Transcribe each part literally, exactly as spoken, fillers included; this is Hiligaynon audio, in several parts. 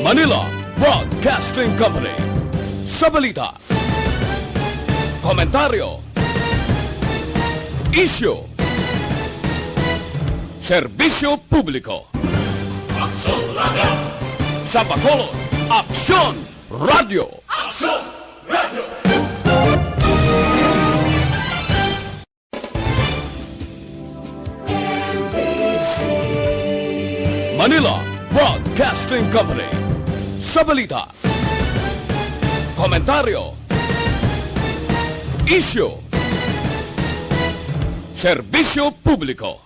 Manila Broadcasting Company. Sa balita, komentaryo, isyu, serbisyo publiko. Aksyon Radio. Sa Bacolod, Aksyon Radio. Aksyon Radio. Manila Broadcasting Company. Sa balita, komentaryo, isyu, serbisyo publiko.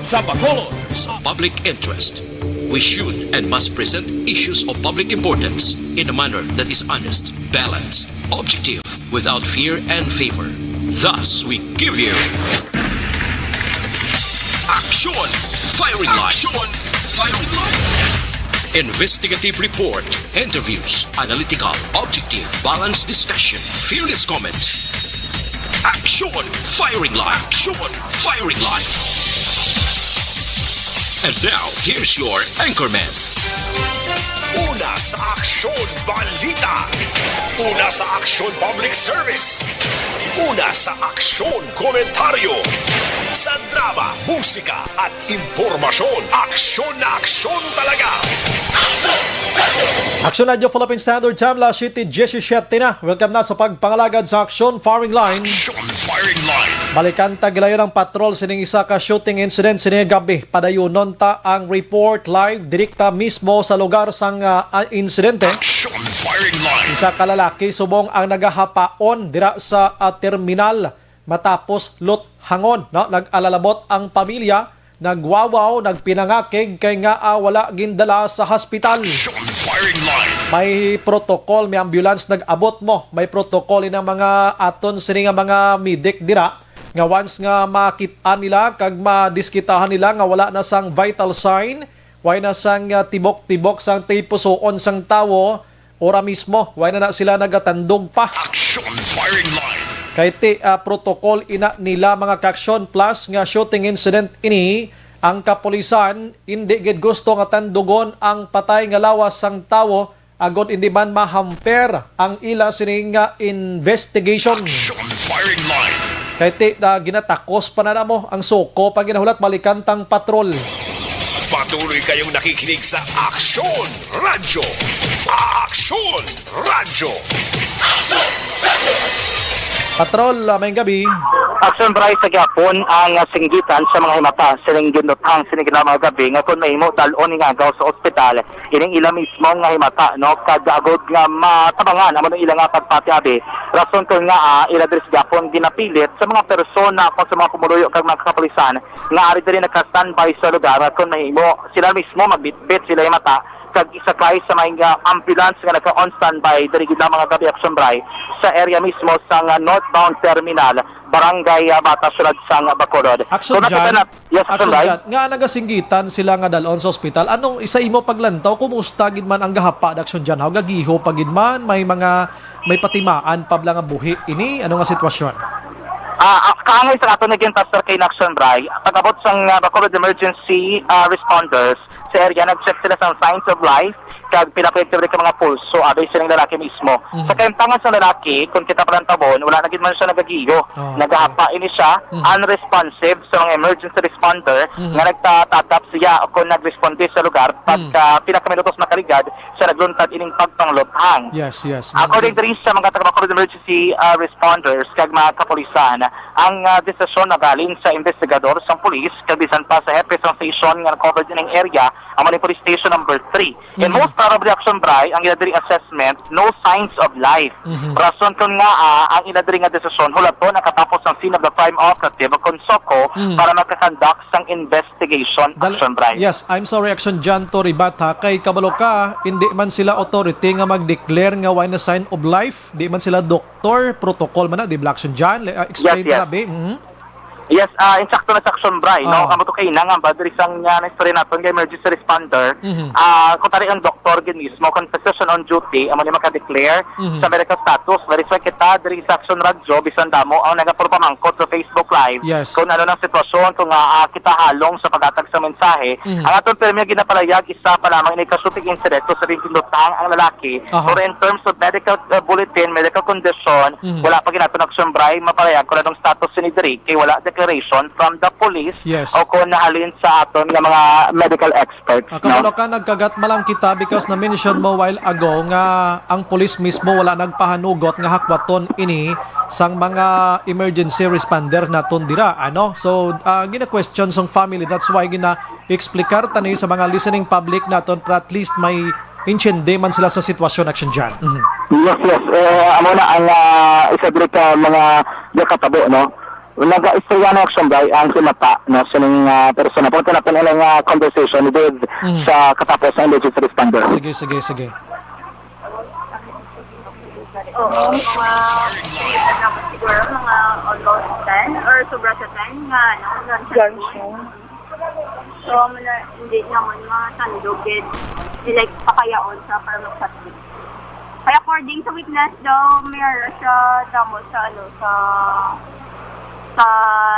Sa Bacolod, public interest. We should and must present issues of public importance in a manner that is honest, balanced, objective, without fear and favor. Thus, we give you Action Firing Line. Action Firing Line. Investigative report, interviews, analytical, objective, balanced discussion, fearless comments. Action Firing Line. Action Firing Line. And now, here's your anchorman. Una sa Aksyon Balita. Una sa Aksyon Public Service. Una sa Aksyon Komentaryo. Sa drama, musika, at impormasyon, aksyon na aksyon talaga. Aksyon Radyo Philippine Standard Time, alas siyete diecisiete na. Welcome na sa pagpangalagad sa Aksyon Firing Line. Action Firing Line. Balikan ta gilayon ang patrol sining isa ka shooting incident sini gabi. Padayunon ta ang report live direkta mismo sa lugar sang, ah, ah, insidente. Action Firing Line. Isa ka lalaki subong ang nagahapaon dira sa, ah, terminal matapos luthangon, no? Nag-alalabot ang pamilya, nagwawaw, nagpinangakig kay nga, ah, wala gindala sa hospital. Action Firing Line. May protocol, may ambulance nag-abot mo. May protocol inang mga aton sini nga mga medic dira nga once nga makit-an nila kag madiskitahan nila nga wala na sang vital sign, way na sang, ah, tibok-tibok sang tipusoon sang tawo, ora mismo, way na na sila nagatandog pa. Action Firing Line. Kay ti, ah, protocol ina nila, mga kaaksyon, plus nga shooting incident ini, ang kapulisan indi gid gusto nga tandugon ang patay nga lawas sang tawo agod indi man mahamper ang ila sini nga investigation. Action Firing Line. Kay ti, ah, ginatakos pa na namo ang suko pag ginahulat balikan tang patrol. Patuloy kayong nakikinig sa Aksyon Radyo. Aksyon Radyo. Patrol, ah, maayong gabi. Aksyon Bryce, sa gihapon ang, ah, singgitan sa mga himata sining ginluthang sining mga gabi nga kon mahimo dal-on ning agaw sa ospital ining ila mismo nga himata, no, kag agod nga matabangan amo ning ila nga pagpatiabi. Rason kon nga, ah, ila diri sa gihapon ginapilit sa mga persona o sa mga pumuluyo kag mga kapulisan nga ari diri naka-standby sa lugar, kon mahimo sila mismo magbitbit sila himata kag isakay sa mga ambulance nga naka-on standby diri gid lamang nga gabi, Aksyon Bryce, sa area mismo sang, ah, northbound terminal, Barangay, ah, Bata, siyudad sang Bacolod. Aksyon Kung nakita Jan, na, yes, Aksyon Aksyon Bryce. Jan, nga nagasinggitan sila nga dalon sa ospital. Anong isa imo paglantaw, kumusta gid man ang gahapa, Aksyon Jan? Haw gagiho pa gid man, may mga, may patimaan pa bala nga buhi ini? Ano nga sitwasyon? Ah, ah, kaangay sa aton nga ginpastor kay Aksyon Bryce, pag-abot sang, ah, Bacolod Emergency, ah, Responders, sa area, nag-check sila sa signs of life, kag pila ka activity ka mga pulso, abi sining lalaki mismo. Mhm. Sa kahimtangan sa lalaki, kung kita palantawon, wala na gid man siya nagagiyo. Oh, okay. Nagahapa ini siya, Mhm. unresponsive sa mga emergency responder Mhm. nga nagtatadap siya o kung nagresponde sa lugar Mhm. pagka pila ka minutos makaligad sa nagluntad ining pagpangluthang. Yes, yes. According Mhm. diri sa mga taga Bacolod Emergency, ah, Responders kag mga kapulisan, ang, ah, desisyon nagalin sa investigador sang pulis kag bisan pa sa hepe sang station nga covered ining area, amo ni Police Station Number Three. And Mhm. most probably, Aksyon Bryce, ang ila diri assessment, no signs of life. Mhm. Rason kon ngaa ang ila diri nga desisyon hulaton ang katapos sang scene of the crime operative o kon SOCO Mhm. para makakonduct sang investigation, Dal- Aksyon Bryce. Yes, I'm sorry, Aksyon Jan, to rebut, ha. Kay kabalo ka, hindi man sila authority nga mag-declare nga way na sign of life. Di man sila doktor, protocol man na, di ba, Aksyon Jan? Le-, ah, explain Yes, yes. ta, bi. Mhm. Yes, ah, insakto na sa action, Bri, no? Ah. Amo to kay ina nga ba diri sang, ah, naistorya naton nga emergency responder. Mhm. Ah, kung tari ang doktor gid mismo, kung physician on duty, amo ni maka-declare Mhm. sa medical status. Very sure kita diri sa Action Radyo, bisan damo ang nagapamangkot sa Facebook Live. Yes. Kung ano nang sitwasyon, kung, ah, ah, kita halong sa paghatag sa mensahe. Mhm. Ang aton pirmi ginapalayag, isa pa lamang ini ka shooting incident sa ginindutang ang lalaki. Aha. Pero in terms of medical, ah, bulletin, medical condition, Mhm. wala pa ginaton action, Bri, mapalaya kung anong status sini diri, kay wala declaration from the police Yes. o kung nahalin sa aton nga mga medical experts, Ah, no? Kahulokan, nagkagatma lang kita because na-mention mo while ago nga ang police mismo wala nagpahanugot nga hakwaton ini sang mga emergency responder naton dira, ano? So, ah, gina-question sang family, that's why gina-explicar tani sa mga listening public naton para at least may intiende man sila sa sitwasyon, Action John. Mhm. Yes, yes. Eh, amo na ang, ah, isa diri ka mga nakatabo, no? Nagaistorya na, Action Bri, ang si Mata, no, sining, ah, persona. Pagkatapos na lang, ah, conversation with Mhm. sa katapos ng emergency responder. Sige, sige, sige. Oo, mga, siguro mga almost ten or sobra sa ten nga, ano, gunshot. Gunshot. So, amo na, hindi naman matandog, eh, like, pakayaon sa para magsakit. Kaya according sa witness daw, may ara siya damo sa, ano, sa, sa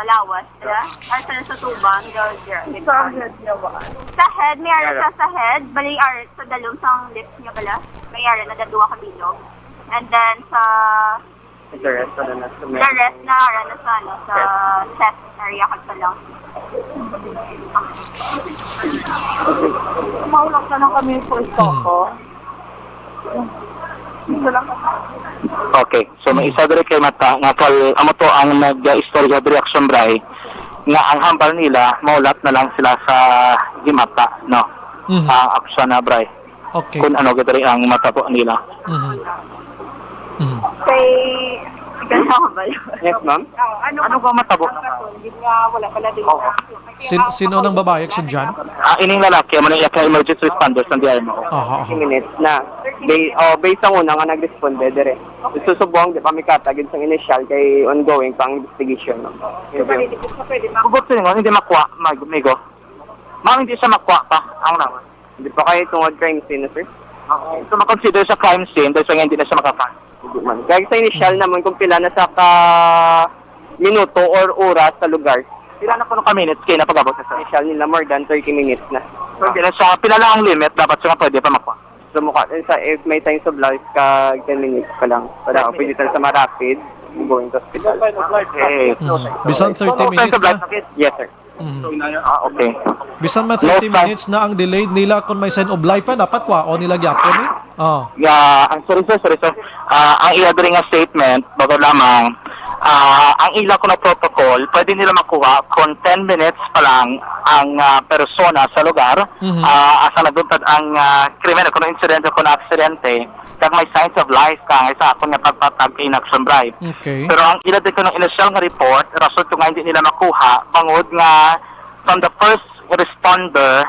lawas, diba? Ay, sa, sa tuba, daw, diba? Sa head niya ba? Sa head, may ara siya sa head. Bali, ara sa dalom sang left niya pala. May ara na duha ka bilog. And then, sa The rest, ano na, sa The rest na, ara na sa, ano, sa chest area, kag sa lungs. Maulak na lang kami sa Hmm. Stoco. Isa lang kami. Okay. So, may Hmm. isa diri kay Mata, nga kal-, amo to ang nag-istorya diri, Action Bri, nga ang hambal nila, maulat na lang sila sa Gimata, no? Mhm. Sa Action na, Bri. Okay. Kung ano gid diri ang matabo nila. Mhm. Mhm. Kay, ikaw na ba yun? Yes, ma'am. Oh, ano Ano ba matabo? Ang rason, yun nga, wala pala din Oo. Sin-, sino nang babae, Action John? Ah, ining lalaki, amo na iya ka emergency responders ng D I M O. Aha, aha. Thirty minutes na. Ba-, oh, based ang una nga nag-responde dire. Susubuan, di pa mi katag sa initial kay ongoing pang investigation, ma'am. Pwede, pwede, ma'am. Kubot sa inyo, hindi makuha, mag-, migo. Ma'am, hindi siya makuha pa ang lawas. Hindi pa kayo tungod crime scene na, sir? Oo. So, makonsider sa crime scene dahil sa hindi na siya makapag. Hindi man. Kaya sa initial Hmm. naman kung pila na sa ka minuto or oras sa lugar. Pila na kuno ka minutes kayo napag-abot na, sir? Initial nila more than thirty minutes na. So, hindi na siya, pila lang ang limit dapat siya pwede pa makuha? So, mukha, eh, sa, if may signs of life ka, ten minutes pa lang. Para Ten pwede minutes. Tayo sa marapid, going to hospital. Okay. Hmm. Bisan So, thirty no signs minutes of life na. Na, kid? Yes, sir. Mhm. Ah, okay. Bisan man No thirty sign. Minutes na ang delayed nila, kung may sign of life pa, dapat kwaon nila gyapon, eh. Oh. Yeah, ang, sorry, sir, sorry, sir. Ah, ang iya diri nga statement, bago lamang, ah, ang ila kuno protocol, pwede nila makuha kung ten minutes pa lang ang, ah, persona sa lugar. Mhm. Ah, asa naduntad ang, ah, krimen, kung insidente, kung aksidente, kag may signs of life ka, nga sa akon nga pagpatag kay Inaction Bright. Okay. Pero ang ila din kuno initial nga report, rason kung nga hindi nila makuha, bangod nga from the first responder,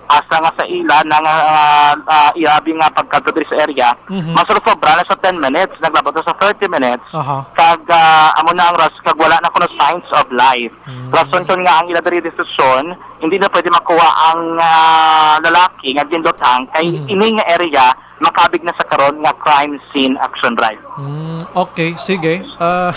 asa nga sa ila na nga, ah, ah, iabi nga pagkadto diri sa area, Mhm. mas sobra na sa ten minutes, naglabot na sa thirty minutes, Aha. kag, ah, amo na ang ras-, kag wala na kuno signs of life. Mm. Rason kun nga ang ila diri desisyon, hindi na pwede makuha ang, ah, lalaki nga gindutang kay Mhm. ini nga area makabig na sa karon nga crime scene action drive. Mm, okay, sige. Ah,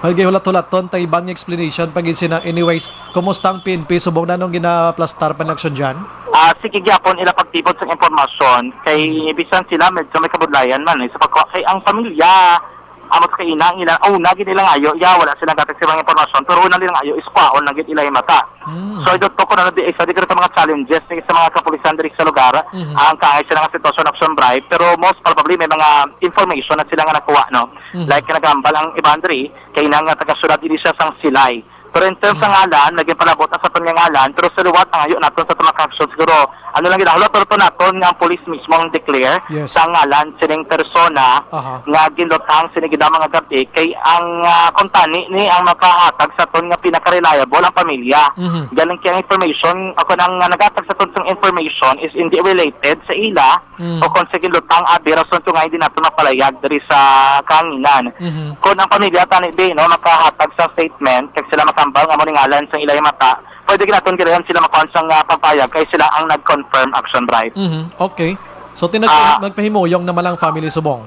okay, hulat-hulaton ta iban nga explanation pag sina. Anyways, kumusta ang P N P subong na nung ginaplastar pa ang aksyon dyan? Ah, sige gyapon ila pagtipod sa impormasyon kay bisan sila medyo may kabudlayan man, eh, sa pagkuha kay ang pamilya, amo sa kaina ang ila, una gid nila ngayo, ya, wala sila gatag sa mga impormasyon, pero una nila ngayo is kwaon lang gid ila yung mata. Hmm. So, ito to, kung ano, di, isa di ka sa mga challenges ni sa mga kapulisan diri sa lugar, Mhm. ang kaangay sila nga sitwasyon action drive, pero most probably may mga information na sila nga nakuha, no? Mhm. Like, nagambal ang iban diri, kay nang nga taga-syudad ini siya sang Silay. Pero in terms sa Mhm. ngalan, naging palabot na sa nga ngalan, pero sa liwat ang ayo naton sa tumakang aksyon siguro, ano lang gid, halo to naton nga ang police mismo ang declare Yes. sa ngalan sining persona Aha. nga ginlutang sini gid ang mga gabi, kay ang, ah, kuntani ni ang makahatag sa aton nga pinaka-reliable ang pamilya. Mhm. Galing kay ang information, ako nang, ah, naghatag sa aton sang information is hindi related sa ila Mm. o kung sa ginlutang abi, rason to nga hindi nato mapalayag diri sa kahanginan. Mhm. Kung ang pamilya tani di, no, makahatag sa statement, kag sila makambal nga mo ni ngalan sa ilay mata, pwede gid naton girayan sila makuha sang, ah, pagpayag kay sila ang nag-confirm action drive. Mhm. Okay. So, tinag-, Ah. nagpahimuyong naman ang family subong?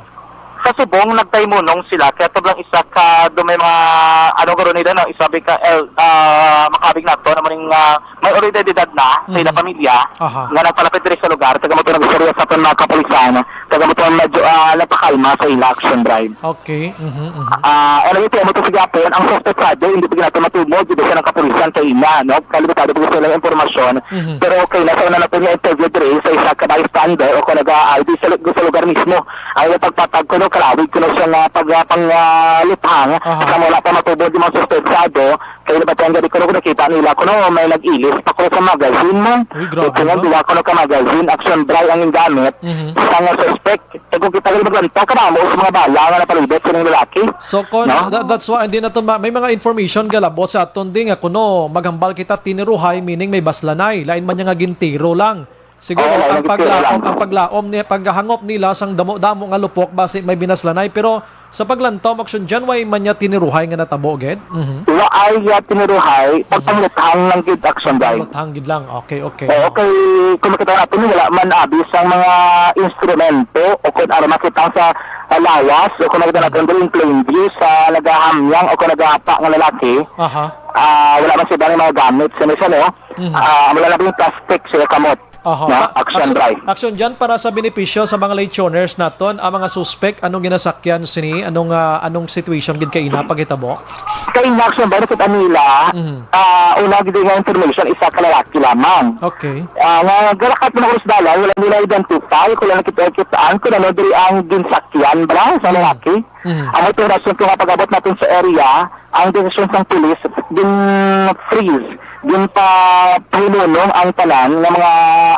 Sa subong, nagpahimunong sila. Kaya to lang isa ka, do may mga, ano garo nila, no? Isabi ka, el, ah, makabig na to, na maning, ah, may oridad edad na sa Mhm. ilang pamilya Aha. nga nagpalapit diri sa lugar, taga mo to nag-istorya sa aton mga kapulisan, taga mo to medyo, ah, napakalma sa ila action drive. Okay. Mhm, mhm. Ah, ano ito, mo to sa gihapon, ang suspetsado, hindi pa nato matumo, di ba siya ng kapulisan sa ina, no? Kalibutado po sa ilang impormasyon. Mhm. Pero okay, nasa una na po niya interview diri sa isa ka bystander o kung nag-I D sa, lu-, sa lugar mismo. Ang iyang pagpatag kuno, kalawig kuno siya nga pag, ah, pang, ah, lutang. Aha. Sa wala pa matubo di mga suspetsado, kaya nabatian gani kuno kung nakita nila kuno may nag-ilis pa kuno sa magazine mo. Uy, grabe Ito nga, na. Duwa kuno ka magazine, action dry ang gingamit Mhm. sa nga suspect. Kaya kung kita rin maglantaw, kanamo sa mga bala nga napalibot sa mga lalaki. So, kon, No? that, that's why, hindi na to ma-, may mga information galabot sa aton di nga kuno, maghambal kita tiniruhay, meaning may baslanay. Lain man niya nga gintiro lang. Siguro Oo, ang nagtira paglaom, lang. Ang paglaom ni, paghangop nila sang damo-damo nga lupok basi may binaslanay, pero sa paglantaw, Action John, way man niya tiniruhay nga natabo gid? Mhm. Waay ya tiniruhay, pagpanglutang lang gid, Action John. Pagpanglutang gid lang. Okay, okay. Oo, kay kung makita natin, wala man abis ang mga instrumento o kung arma kita sa, ah, lawas o kung makita natin diri in plain view sa nagahamyang o kung nagahapa nga lalaki. Aha. Ah, wala man sila ng mga gamit sa misa, no? Mhm. Ah, wala lang yung plastic sa kamot. Aha. Na, Pa-, action Action, drive. Action John, para sa benepisyo sa mga lechoners naton, ang mga suspek, anong ginasakyan sini? Anong, ah, anong situation gid kay ina paghitabo? Kay ina, action drive, nakita nila, Mhm. ah, una gid nga information, isa ka lalaki lamang. Okay. Ah, nga galakat mo na sa dalan, wala nila identify, kung wala nakita-kitaan, kung ano diri ang ginsakyan, bala, sa Mhm. lalaki. Mhm. Ang ito rason ko nga pag-abot natin sa area, ang desisyon sang pulis, gin-freeze, ginpahimunong ang tanan nga mga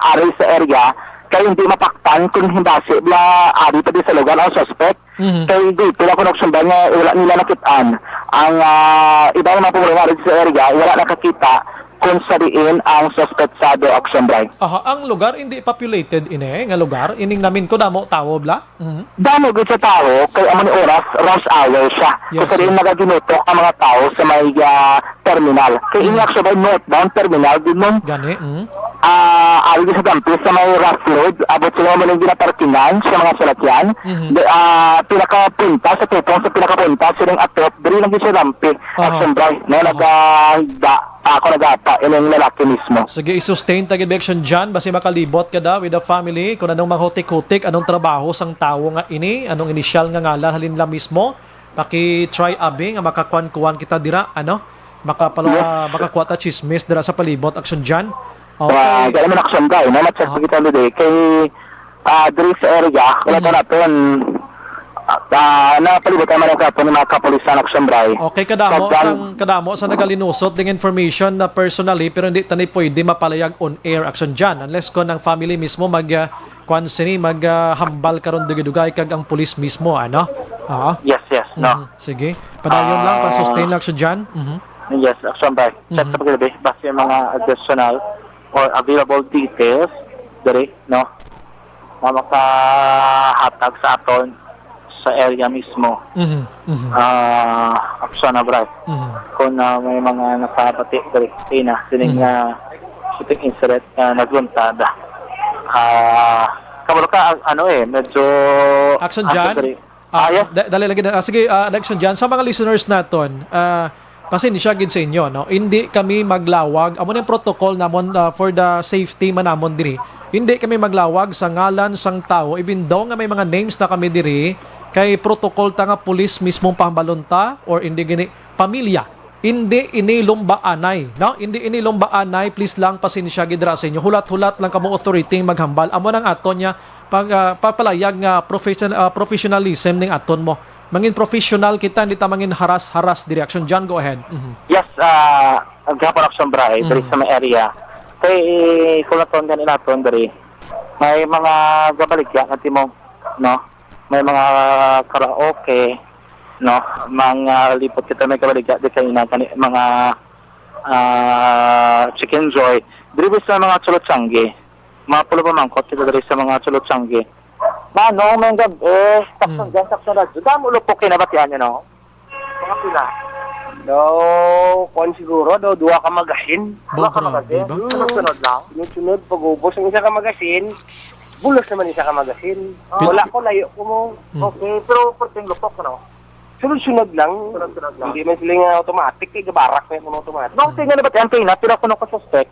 ari sa area, kay hindi mapaktan kung himbasi bala ari pa di sa lugar ang suspect. Mhm. Kay gulpi lang kuno, Action John, nga wala nila nakit-an. Ang, ah, iba nga mga pumuluhan ari sa area, wala nakakita kung sa diin ang suspetsado, Action Bray. Aha, ang lugar hindi populated ini nga lugar, ining namin ko damo tawo bla? Mhm. Damo gid sa tawo, kay amo ni oras, rush hour siya. Yes, Kung sa diin yes. nagaginutok ang mga tawo sa may, ah, terminal. Kay ini, Mm. Action Bray, northbound terminal gid mo. Gani, mm. Ah, ari sa Dampi sa may rough road, abot sila mo ning ginaparkingan sa mga salakyan. Mhm. Di, ah, pinakapunta sa tupong sa pinakapunta sining atop, diri lang gid sa Dampi. Aha. Action Bray, no, Aha. nagahigda. Ako nagapa, ining lalaki mismo. Sige, i-sustain ta gid, Action John, basi makalibot ka da with the family, kung anong mahutik-hutik, anong trabaho sang tawo nga ini, anong inisyal nga ngalan, halin lang mismo, paki-try abi nga makakuan-kuan kita dira, ano? Makapala-, Yes. makakuha ta chismis dira sa palibot, Action John. Okay. Wa, dala man, Action Bray, no? Mat-check Aha. kita today. Kay, ah, diri sa area, wala Mm. ka natin, ah, ah, napalibot naman ang kapon ng mga kapulisan, Action Bray. Okay, kadamo Kag-, sang, kadamo sa nagalinusot ding information na personally, pero hindi tani pwede mapalayag on air, Action John, unless kung ang family mismo mag, ah, kwan sini, mag, ah, hambal karon dugay-dugay kag ang pulis mismo, ano? Oo. Yes, yes, no. Mhm. Sige. Padayon lang, Ah. pa-sustain lang, Action John. Mhm. Yes, Action Bray. Check Mhm. sa paggabi, basta yung mga additional or available details, diri, no? Na makahatag sa aton sa area mismo. Mhm, mhm. Ah, Action na, Bray. Mhm. Kung, ah, may mga nakabati diri, ina, sining, Mhm. ah, shooting incident na nagluntad. Ah, kabalo ka, ang, ano eh, medyo Action, ano John? diri. Ah, Ah, yes. da-, dali lagi na. Ah, sige, ah, Action John, sa mga listeners naton, ah, pasensya gid sa inyo, no? Hindi kami maglawag. Amo ning protocol namon, ah, for the safety man namon diri. Hindi kami maglawag sa ngalan sang tawo, even though nga may mga names na kami diri, kay protocol ta nga pulis mismong pahambalon ta, or hindi gini, pamilya. Hindi ini lumbaanay, no? Hindi ini lumbaanay, please lang, pasensya gid ra sa inyo. Hulat-hulat lang kamo, authority, maghambal. Amo nang aton niya pag, ah, papalayag nga profession-, ah, professionalism ning aton mo. Mangin professional kita, hindi ta mangin haras-haras diri. Action John, go ahead. Mhm. Yes, ah, Gihapon ako sa Bray, diri Mm. sa may area. Kay, kung naton gani naton diri, may mga gabaligya na timo, no? May mga karaoke, no? Mga lipot kita may gabaligya, di kayo na gani, mga, ah, Chicken Joy. Diri sa mga Cholochangge. Mga pulo pamangkot kita diri sa mga Cholochangge. Mano, may gab-, eh, sakson Mm. dyan, sakson radyo. Damo lupok kinabatian nyo, no? Mga pila? Daw, kwan siguro, daw, duha ka magasin. Duha ka Bobra, magasin? Di ba? Sunod-sunod lang? Sunod-sunod, pag-ubos ang isa ka magasin, bulos naman isa ka magasin. Pil- Wala ko, layo ko mo. Mm. Okay, pero perting lupok, no? Sunod-sunod lang. Sunod-sunod lang. Hindi man sila nga automatic, kay gabarak na yung automatic. Nung tingnan na ba, ang pina, pila ko nung ka-suspect?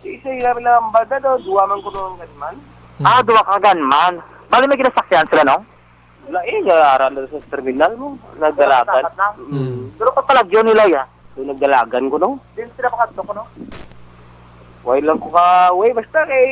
Isa ila lang ba da, daw, duha man ko nung ganman. Mm. Ah, duha ka gunman. Bali, may ginasakyan sila, no? Wala eh, nga ara na sa terminal mo. Nagdalagan. Dapat lang. Mm. Mm. Pero kapalagyo nila, ya. So, nagdalagan ko, no? Din sila makadto ko, no? Way lang ko ka, way, basta kay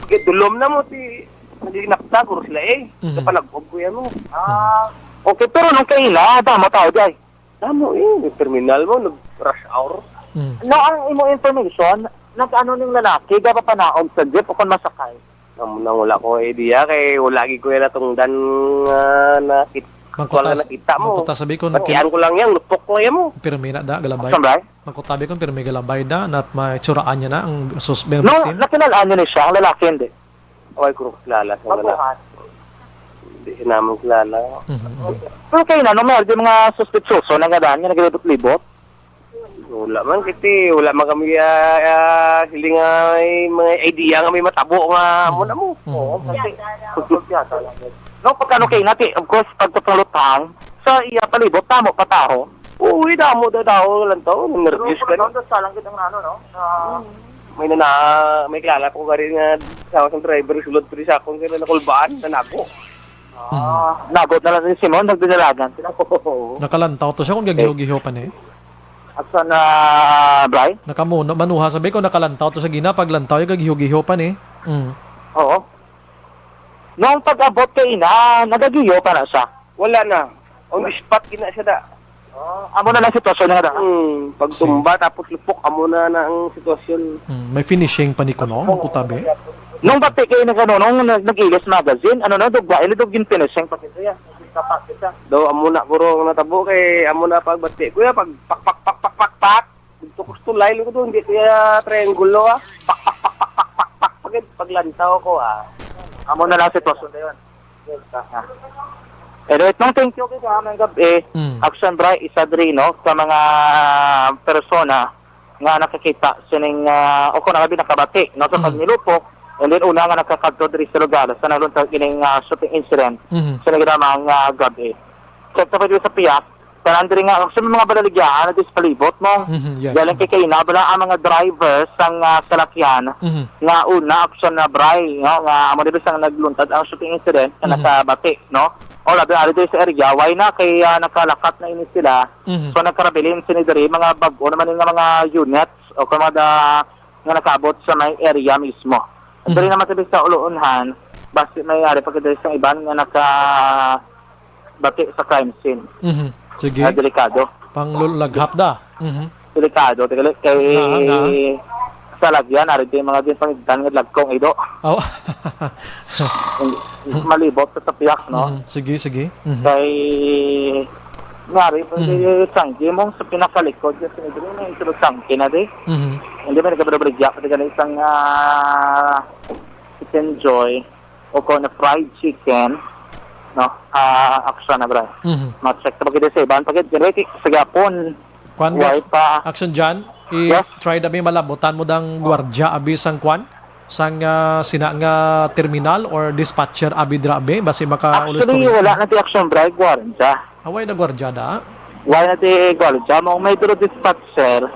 gadulom na mo, ti, naginakta, guro sila eh. Mhm. Kapalagog ko yan mo. Ah. Okay, pero nung kaila, damo tao, di ay? Damo eh, yung terminal mo, nag-rush hour. Mm. No, ang imo information, nag-ano ning lalaki, gapapanaog sa jeep o kon masakay? Nang, nang wala ko idea, kay wala gid ko yan natungdan nga nakit-, Mangkutas-, wala nakita mo. Mangkutas sabi ko, Batian ko lang yan, lupok ko yan mo. Pirmi na da, galabay. Saan, Bray? Mangkutabi ko, pirmi galabay da, nat may tsuraan niya na ang sus-, No, victim. Nakilala niyo na siya, ang lalaki, hindi? Away ko kilala sa wala. Baguhan. Hindi siya naman kilala. Mhm, mhm. Pero kayo na, no, may di mga suspetsoso na nga daan nga naglibot-libot? Wala man, kiti. Wala man kami, ah, ah, sila nga may mga idea nga may matabo nga amo na mo. Mhm, Oo, mhm. Kasi, no, pagkano kayo nati, of course, pagtutulutang, sa iya palibot, tamo, pataho. Oo, eh, damo daw, damo lang tao, nervous ka na. Pero sa lang gid ang ano, no? Ah. May nana-, may kilala ko gari nga sa, sa driver, sulod pa rin sa akong kaya nakulbaan, nanago. Ah, nagot na lang si Simon, nagdinalagan sila. Oo. Nakalantaw to siya kung gagiho-giho pa ni. At sa na, Bray? Nakamuno, manuha sabi ko, nakalantaw to sa gina, paglantaw yung gagiho-giho pa ni. Mm. Oo. Noong pag-abot kay ina, nagagiyo pa na siya. Wala na. On the spot gina siya da. Ah, amo na lang sitwasyon nga da. Hmm, pagtumba tapos lupok, amo na na ang sitwasyon. Mm, may finishing pa ni kuno, ang kutabi. Nung bati kayo nag-, ano, nung nag-, nag-ilis magazine, ano na, dugwa, ini dug yung finishing pa kita, ya. Kapag kita. Daw, amo na, kuro, ang natabo kay, amo na pagbati. Kuya, pag pak, pak, pak, pak, pak, pak, dito ko tulay, lugod, hindi, kuya, triangulo, ah. Pak, pak, pak, pak, pak, pak, pak, pag, paglantaw ko, ah. Amo na lang sitwasyon na yun. Anyway, no, thank you kay sa aming gabi. Mm. Action Bray, isa diri, no, sa mga persona nga nakakita sining, ah, o kung nakabi nakabati, no, sa Mm. pagnilupok, and then una nga nakakadto diri sa lugar sa nagluntad kining, ah, shooting incident Mhm. sa nagdamang, ah, gabi. Check na pwede sa piyak, Tanan diri nga, actually, mga balaligyahan na dis palibot mo. Mhm, yeah. Galing kay kaina, bala ang mga driver sang, ah, salakyan Mhm. nga una, action na Bray, no, nga amo diri sang nagluntad ang shooting incident nga Mhm. nakabati, no? O labi ari diri sa area, why na kay, ah, nakalakat na ini sila. Mhm. So, nagkarabilin sini diri, mga bag-o naman nga mga units o kung mga da-, nga nakaabot sa may area mismo. Mhm. Diri naman sa bisa Uluunhan, basi may ari pa diri sa iban nga naka bati sa crime scene. Mhm. Sige. Ah, delikado. Panglulaghap da. Mhm. Delikado, delikado. Kay Nga, nga. sa lagyan, ari di mga din pangigdan nga lagkong ido. Oh. Malibot sa tapiak, no? Mhm. Sige, sige. Mhm. Kay, ngari, Mhm. pwede tiyanggi mo sa pinakalikod, yung sinidri na yung sulod tiyanggi na di. Mhm. Hindi man nagkabarabridya, pwede ka na isang, ah, enjoy. O kung na fried chicken, no? Ah, action na, bro. Mhm. Ma-check na pagkita sa iban. Pagkita, sa gapon. Kwan, Why pa? Action dyan, Yes. i-try na may malabutan mo dang gwardya, abi sang kwan? Sang, ah, sina nga terminal or dispatcher, abi dra, abi? Basi makaulos Actually, to. Wala na di action, bro. Gwardya. Away na gwardya da? Wala na di gwardya. Mo may dulo dispatcher.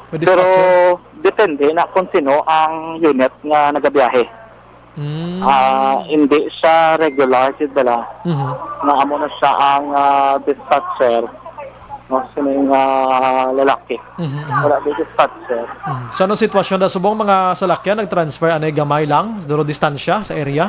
May Pero dispatcher? Depende na kung sino ang unit nga nagabiyahe. Mm. Ah, hindi siya regular, si Bala. Mhm. Nga amo na siya ang, ah, dispatcher. No, sining, ah, lalaki. Mhm, mhm. Wala di dispatcher. Mhm. So, anong sitwasyon na subong mga salakyan nag-transfer anay gamay lang, duro distansya sa area?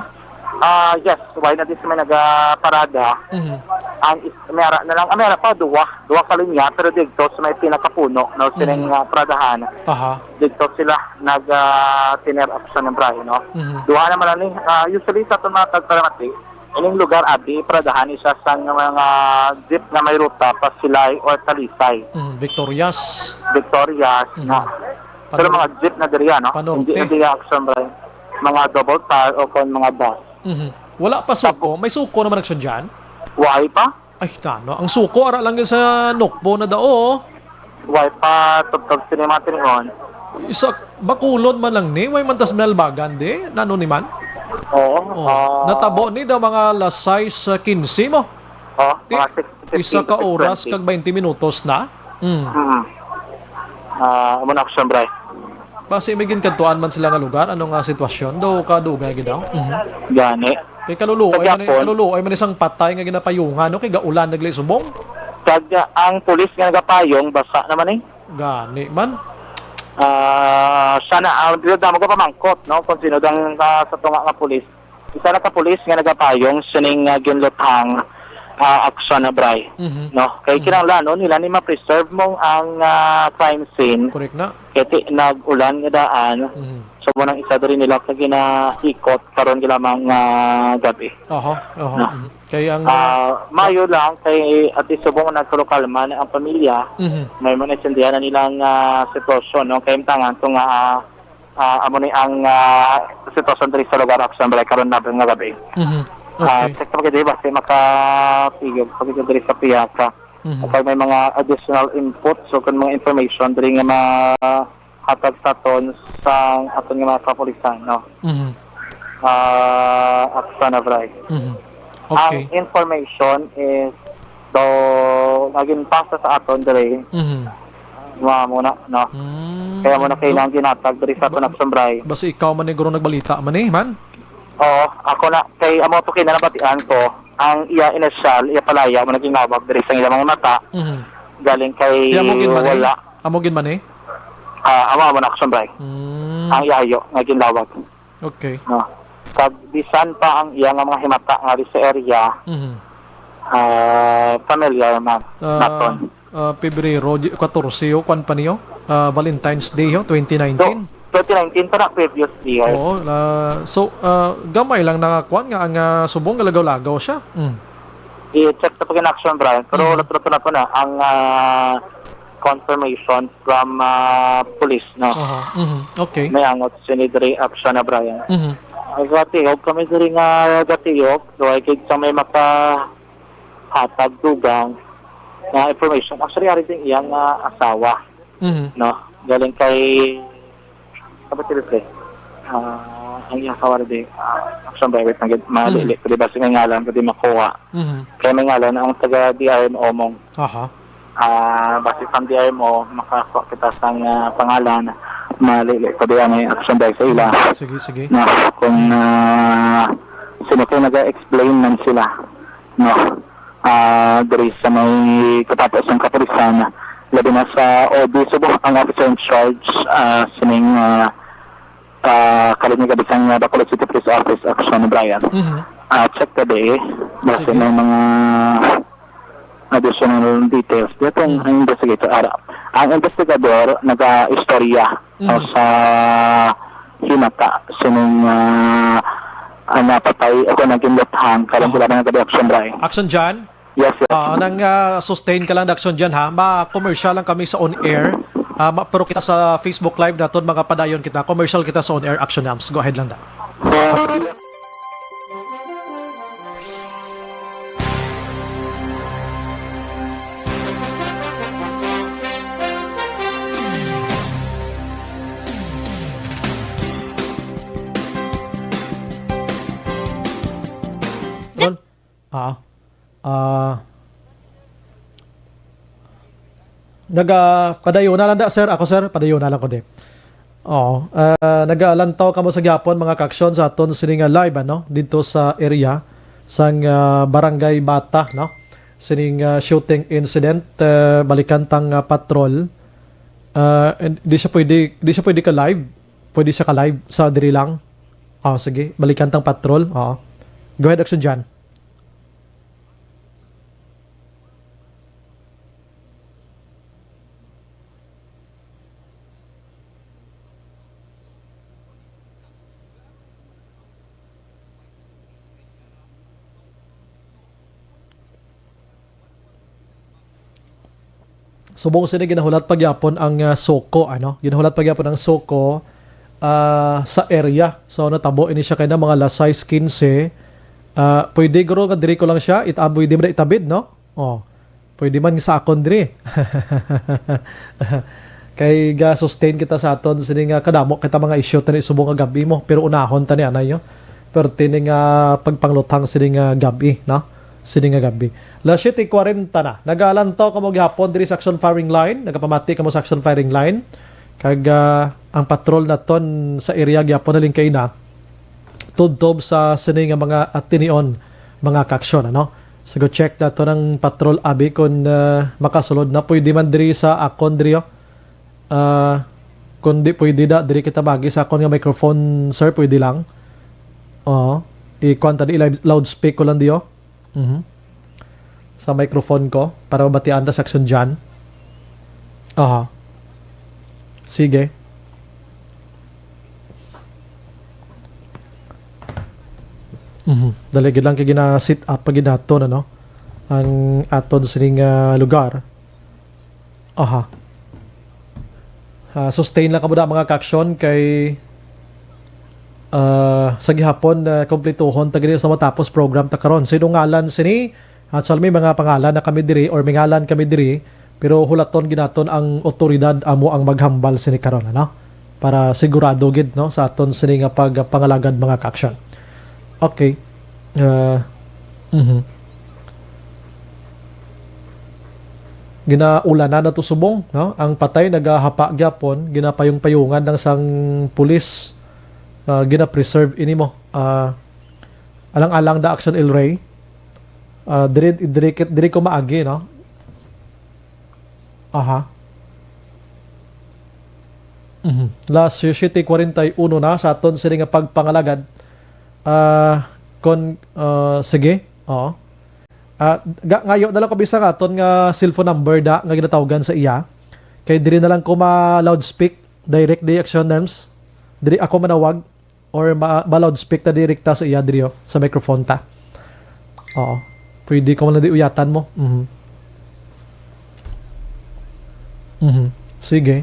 Ah, yes, why na di sila nagaparada? Mhm. Ang is-, may ara na lang, ah, may ara pa, duwa, duwa ka linya, pero dito sa may pinakapuno, no, sining, Mm. ah, paradahan, Aha. dito sila nag, ah, tener aksyon, Bray, no? Mhm. Duha naman lang ni, ah, usually sa aton mga tagpalamati, ining lugar, abi, paradahan ni siya sa mga jeep nga may ruta pa Silay or Talisay. Mhm, Victorias. Victorias, Mhm. na. Pero Panor- mga jeep na diri, no? Panorte. Hindi, hindi aksyon, Bray. Mga double car o kon mga bus. Mhm. Wala pa suko? May suko naman aksyon dyan? Why pa? Ay, tano. Ang suko, ara lang yun sa Nokbo na dao. Why pa tubtob sini mga tiningon? Isa, Bacolod man lang ni. Why man tas Malbagan di? Nano ni man? Oo. Oh. Ah, Natabo ni daw mga alas sais, ah, quince mo. Oh, Ti-, mga six fifteen isa to ka oras six twenty. Kag twenty minutos na. Mm. Mm. Ah, amo na aksyon, Bray. Basi may ginkadtuan man sila nga lugar, ano nga sitwasyon? Daw kadugay gid daw. Mhm. Gani. Kay kaluluoy man ni, Kagapon. Kaluluoy man ni sang patay nga ginapayungan, no? Kay gaulan nagli subong. Kag, ah, ang pulis nga nagapayong, basa naman eh. Gani man. Ah, sana, ah, dito damo ka pamangkot, no? Kung sino dang, ah, sa tunga nga pulis. Isa na ka pulis nga nagapayong sining, ah, ginluthang, ah, aksyon na, Bray. Mhm. No? Kay Mhm. kinahanglan, no, nila ni ma-preserve mo ang, ah, crime scene. Correct na. Kay ti-, nag-ulan nga daan. Mhm. So, mo nang isa diri nila ka ginaikot karon nga lamang nga gabi. Oho, oho, Na. Mhm. Kay ang, Ah, ah, mayo lang kay at least subong nagkalokalma na ang pamilya. Mhm. May mga naintindihan na nilang, ah, sitwasyon, no? Kay imtangan to nga, ah, ah, amo ni ang, ah, sitwasyon diri sa lugar, Aksyon Bray, karon na nga gabi. Mhm. Ah, Okay. check sa pagkadi ba si makatiyog pagkadi diri sa piyaka. Mhm. Kapag may mga additional input, so kung mga information diri nga mahatag sa aton sa aton nga mga kapulisan, no? Mhm. Ah, Aksyon na, Bray. Mhm. Ang Okay. information is do naging pasa sa aton diri. Mhm. Mga muna, no? Mm, Kaya muna do- kailangan ginatag diri sa aton Aksyon, Bray. Basi ikaw man ni guro nagbalita man eh, man? Oo, ako na, kay amo to kinalabatian ko, ang iya inisyal, iya palaya, mo naging nawag diri sa ilang mga mata, Mhm. galing kay Di amo gid man eh? Wala. Amo gid man eh? Ah, amo, amo na, Aksyon Bray. Mm. Ang iya hayo, nga ginlawag. Okay. No? Kag bisan pa ang iya nga mga himata nga di sa area, Mhm. ah, familiar man Ah, naton. Ah, Pebrero, di-, katorse, oh, kwan pa niyo? Ah, Valentine's Day, oh, twenty nineteen. So, twenty nineteen pa na, previous year. Oo, ah, so, ah, gamay lang na kwan nga ang, ah, subong galagaw-lagaw siya. Mm. I-check sa pag-in-action, Brian. Pero Mm. lato-lato na po na ang, ah, confirmation from, ah, police, no? Aha, mhm, okay. May angot sini diri action na, Brian. Mhm. Ang gatihog kami diri nga gatihog, so I think sa may makahatag dugang nga information. Actually, ari din iyang, ah, asawa, Mhm. no? Galing kay, kapatid ko, eh. Ah, ang iyang asawa rin, ah, action ba, wait, nagid-, malili Mhm. ko, di ba, sa may ngalan ko, di makuha. Mhm. Kaya may ngalan ang taga D R M O mong. Aha. Ah, base sa D R M O, makakuha kita sa, ah, pangalan, malili ko di ang action ba sa ila. Sige, sige. Na, kung, ah, sino kayo nag-explain man sila, no? Ah, diri sa may katapo sang kapulisan, labi na sa O B Cebu, ang officer in charge, ah, sining, ah, ah, karon nga bisang, ah, Bacolod City Police Office, Action Brian. Mhm. Ah, check ka di, basta Sige. may mga additional details. Dito ang Mhm. investigator, ara. Ang investigador, naga-istorya Mhm. sa hinata, sining, ah, ang napatay, ako naging luthang, karon Aha. wala na nagadi Action Brian. Action John? Yes, yes. Ah, nang, ah, sustain ka lang, Action John, ha? Ma-commercial lang kami sa on air. Ah, ma-, pero kita sa Facebook Live naton, mga padayon kita. Commercial kita sa on air, Action Nams. Go ahead lang da. Well, Ah. Ah. Naga-, padayon na lang da, sir. Ako, sir, padayon na lang ko di. Oo. Ah, nagalantaw kamo sa gyapon, mga kaaksyon, sa aton sini nga live, ano, dito sa area sang, ah, Barangay Bata, no? Sining, ah, shooting incident, ah, balikan tang, ah, patrol. Ah, and di siya pwede, di siya pwede ka live. Pwede siya ka live sa diri lang. Ah, sige, balikan tang patrol. Oo. Go ahead, Action John. Subong sini ginahulat pa gyapon ang, ah, SOCO, ano? Ginahulat pa gyapon ang SOCO, ah, sa area. So, natabo ini siya kay na mga alas sais quince. Ah, pwede guro nga diri ko lang siya, it-, ah, pwede man itabid, no? Oh, pwede man sa akon diri. Kay ga-sustain kita sa aton sini nga kadamo kita mga issue tani subong nga gab-i mo, pero unahon tani anay, yo. Pero tini nga pagpangluthang sini nga gab-i, no? Sini nga gab-i. Las siete cuarenta na. Nagalantaw kamo gihapon diri sa action firing line. Nagapamati kamo sa action firing line. Kag, ah, ang patrol naton sa area gihapon halin kaina tubtob sa sini nga mga, ah, tinion, mga kaaksyon, ano? So, go check nato ng patrol abi kung, ah, makasulod na. Pwede man diri sa akon diri, oh. Ah, kung di pwede da, diri kita magi sa akon nga microphone, sir, pwede lang. Oo. I-kuwan ta di, i-live, loudspeak ko lang di, oh. Mhm. Sa microphone ko para mabatian ta sa action dyan. Aha. Sige. Mhm. Dali gid lang kay gina-set up pa gid naton, ano, ang aton sining, ah, lugar. Aha. Ah, sustain lang kamo da, mga kaaksyon, kay, ah, sa gihapon, ah, kumplituhon ta gid sa matapos program ta karon. Sino ngalan sini? Actually, may mga pangalan na kami diri or may ngalan kami diri, pero hulaton gid naton ang otoridad amo ang maghambal sini karon, ano? Para sigurado gid, no, sa aton sini nga pagpangalagad, mga kaaksyon. Okay. Ah, mhm. Ginaulanan na to subong, no? Ang patay nagahapa gyapon, ginapayong-payungan lang sang pulis, ah, gina-preserve ini mo. Ah, alang-alang da Action El Rey. Ah, diri, diri, diri ko maagi, no? Aha. Mhm. Las siete cuarenta y uno na sa aton sini nga pagpangalagad. Ah, kon, ah, sige. Oo. Ah, ga-, ngayo na lang ko bisa nga aton nga cellphone number da nga ginatawgan sa iya. Kay diri na lang ko ma-loudspeak, direct di action names. Diri ako manawag or ma-, ma-loudspeak ta direkta sa iya diri, oh, sa microphone ta. Oo. Pwede ko man lang di uyatan mo. Mhm. Mhm. Sige.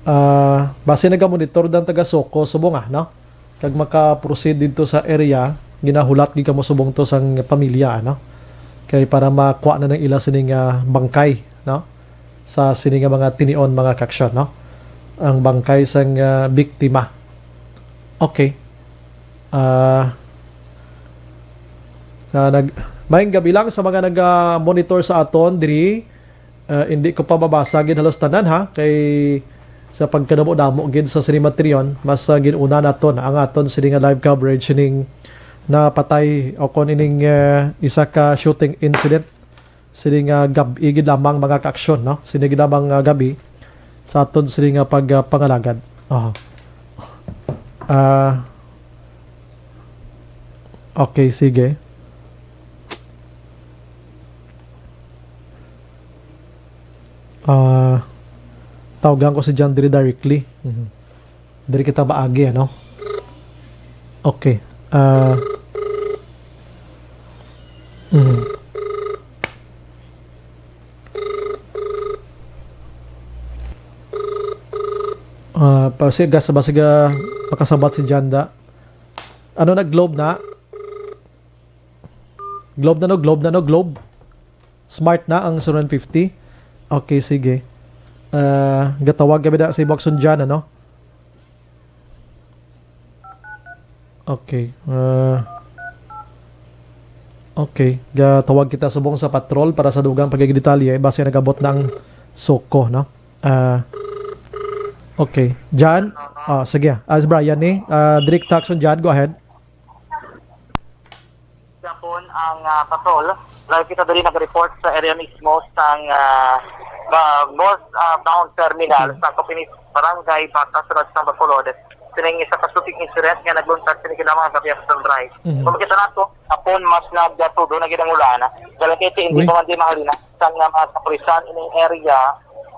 Ah, base nagamonitor dan taga Soco, subong, ah, no? Kag maka-proceed didto sa area, ginahulat gid kamo subong to sang pamilya, ano? Kay para makuha na ng ila sini nga bangkay, no? Sa sini nga mga tinion, mga kaaksyon, no? Ang bangkay sang, ah, biktima. Okay. Ah, sa nag-, maayong gabi lang sa mga nag-, ah, monitor sa aton diri. Ah, hindi ko pa mabasa gid halos tanan, ha, kay sa pagkadamo-damo gid sa sini materion, mas, ah, gin-una naton ang aton sini nga live coverage ning napatay o kon ining, ah, isa ka shooting incident sini nga gab-i gid lamang, mga kaaksyon, no? Sini gid lamang, ah, gab-i sa aton sini nga pag, ah, pangalagad. Aha. Ah, okay, sige. Ah, tawagan ko si John diri directly. Mhm. Diri kita maagi, ano? Okay. Ah, mhm. Ah, pa, si, gas, ba, sige, makasabat si John da. Ano na, Globe na? Globe na, no? Globe na, no? Globe? Smart na ang seven fifty? Okay, sige. Ah, gatawag kami na sa imo, Action John, ano? Okay. Ah, okay. Gatawag kita subong sa patrol para sa dugang pagkakadetalye. Base nagabot na ang Soco, no? Ah, okay. John? Ah, sige. As Brian ni, ah, direct action, John. Go ahead. Gapon ang, ah, patrol. Live kita diri nag-report sa area mismo sang, ah, ba-, north, ah, bound terminal sa Copinis, Barangay Bata, Siyudad sang Bacolod. Sining isa ka shooting incident nga naglunsad sini kinamang gabi sa sunrise. Mhm. Kung makita nato, hapon mas nagatudo na gid ang ulan. Dalang kay hindi pa man di mahalina sang, ah, mga kapulisan ining area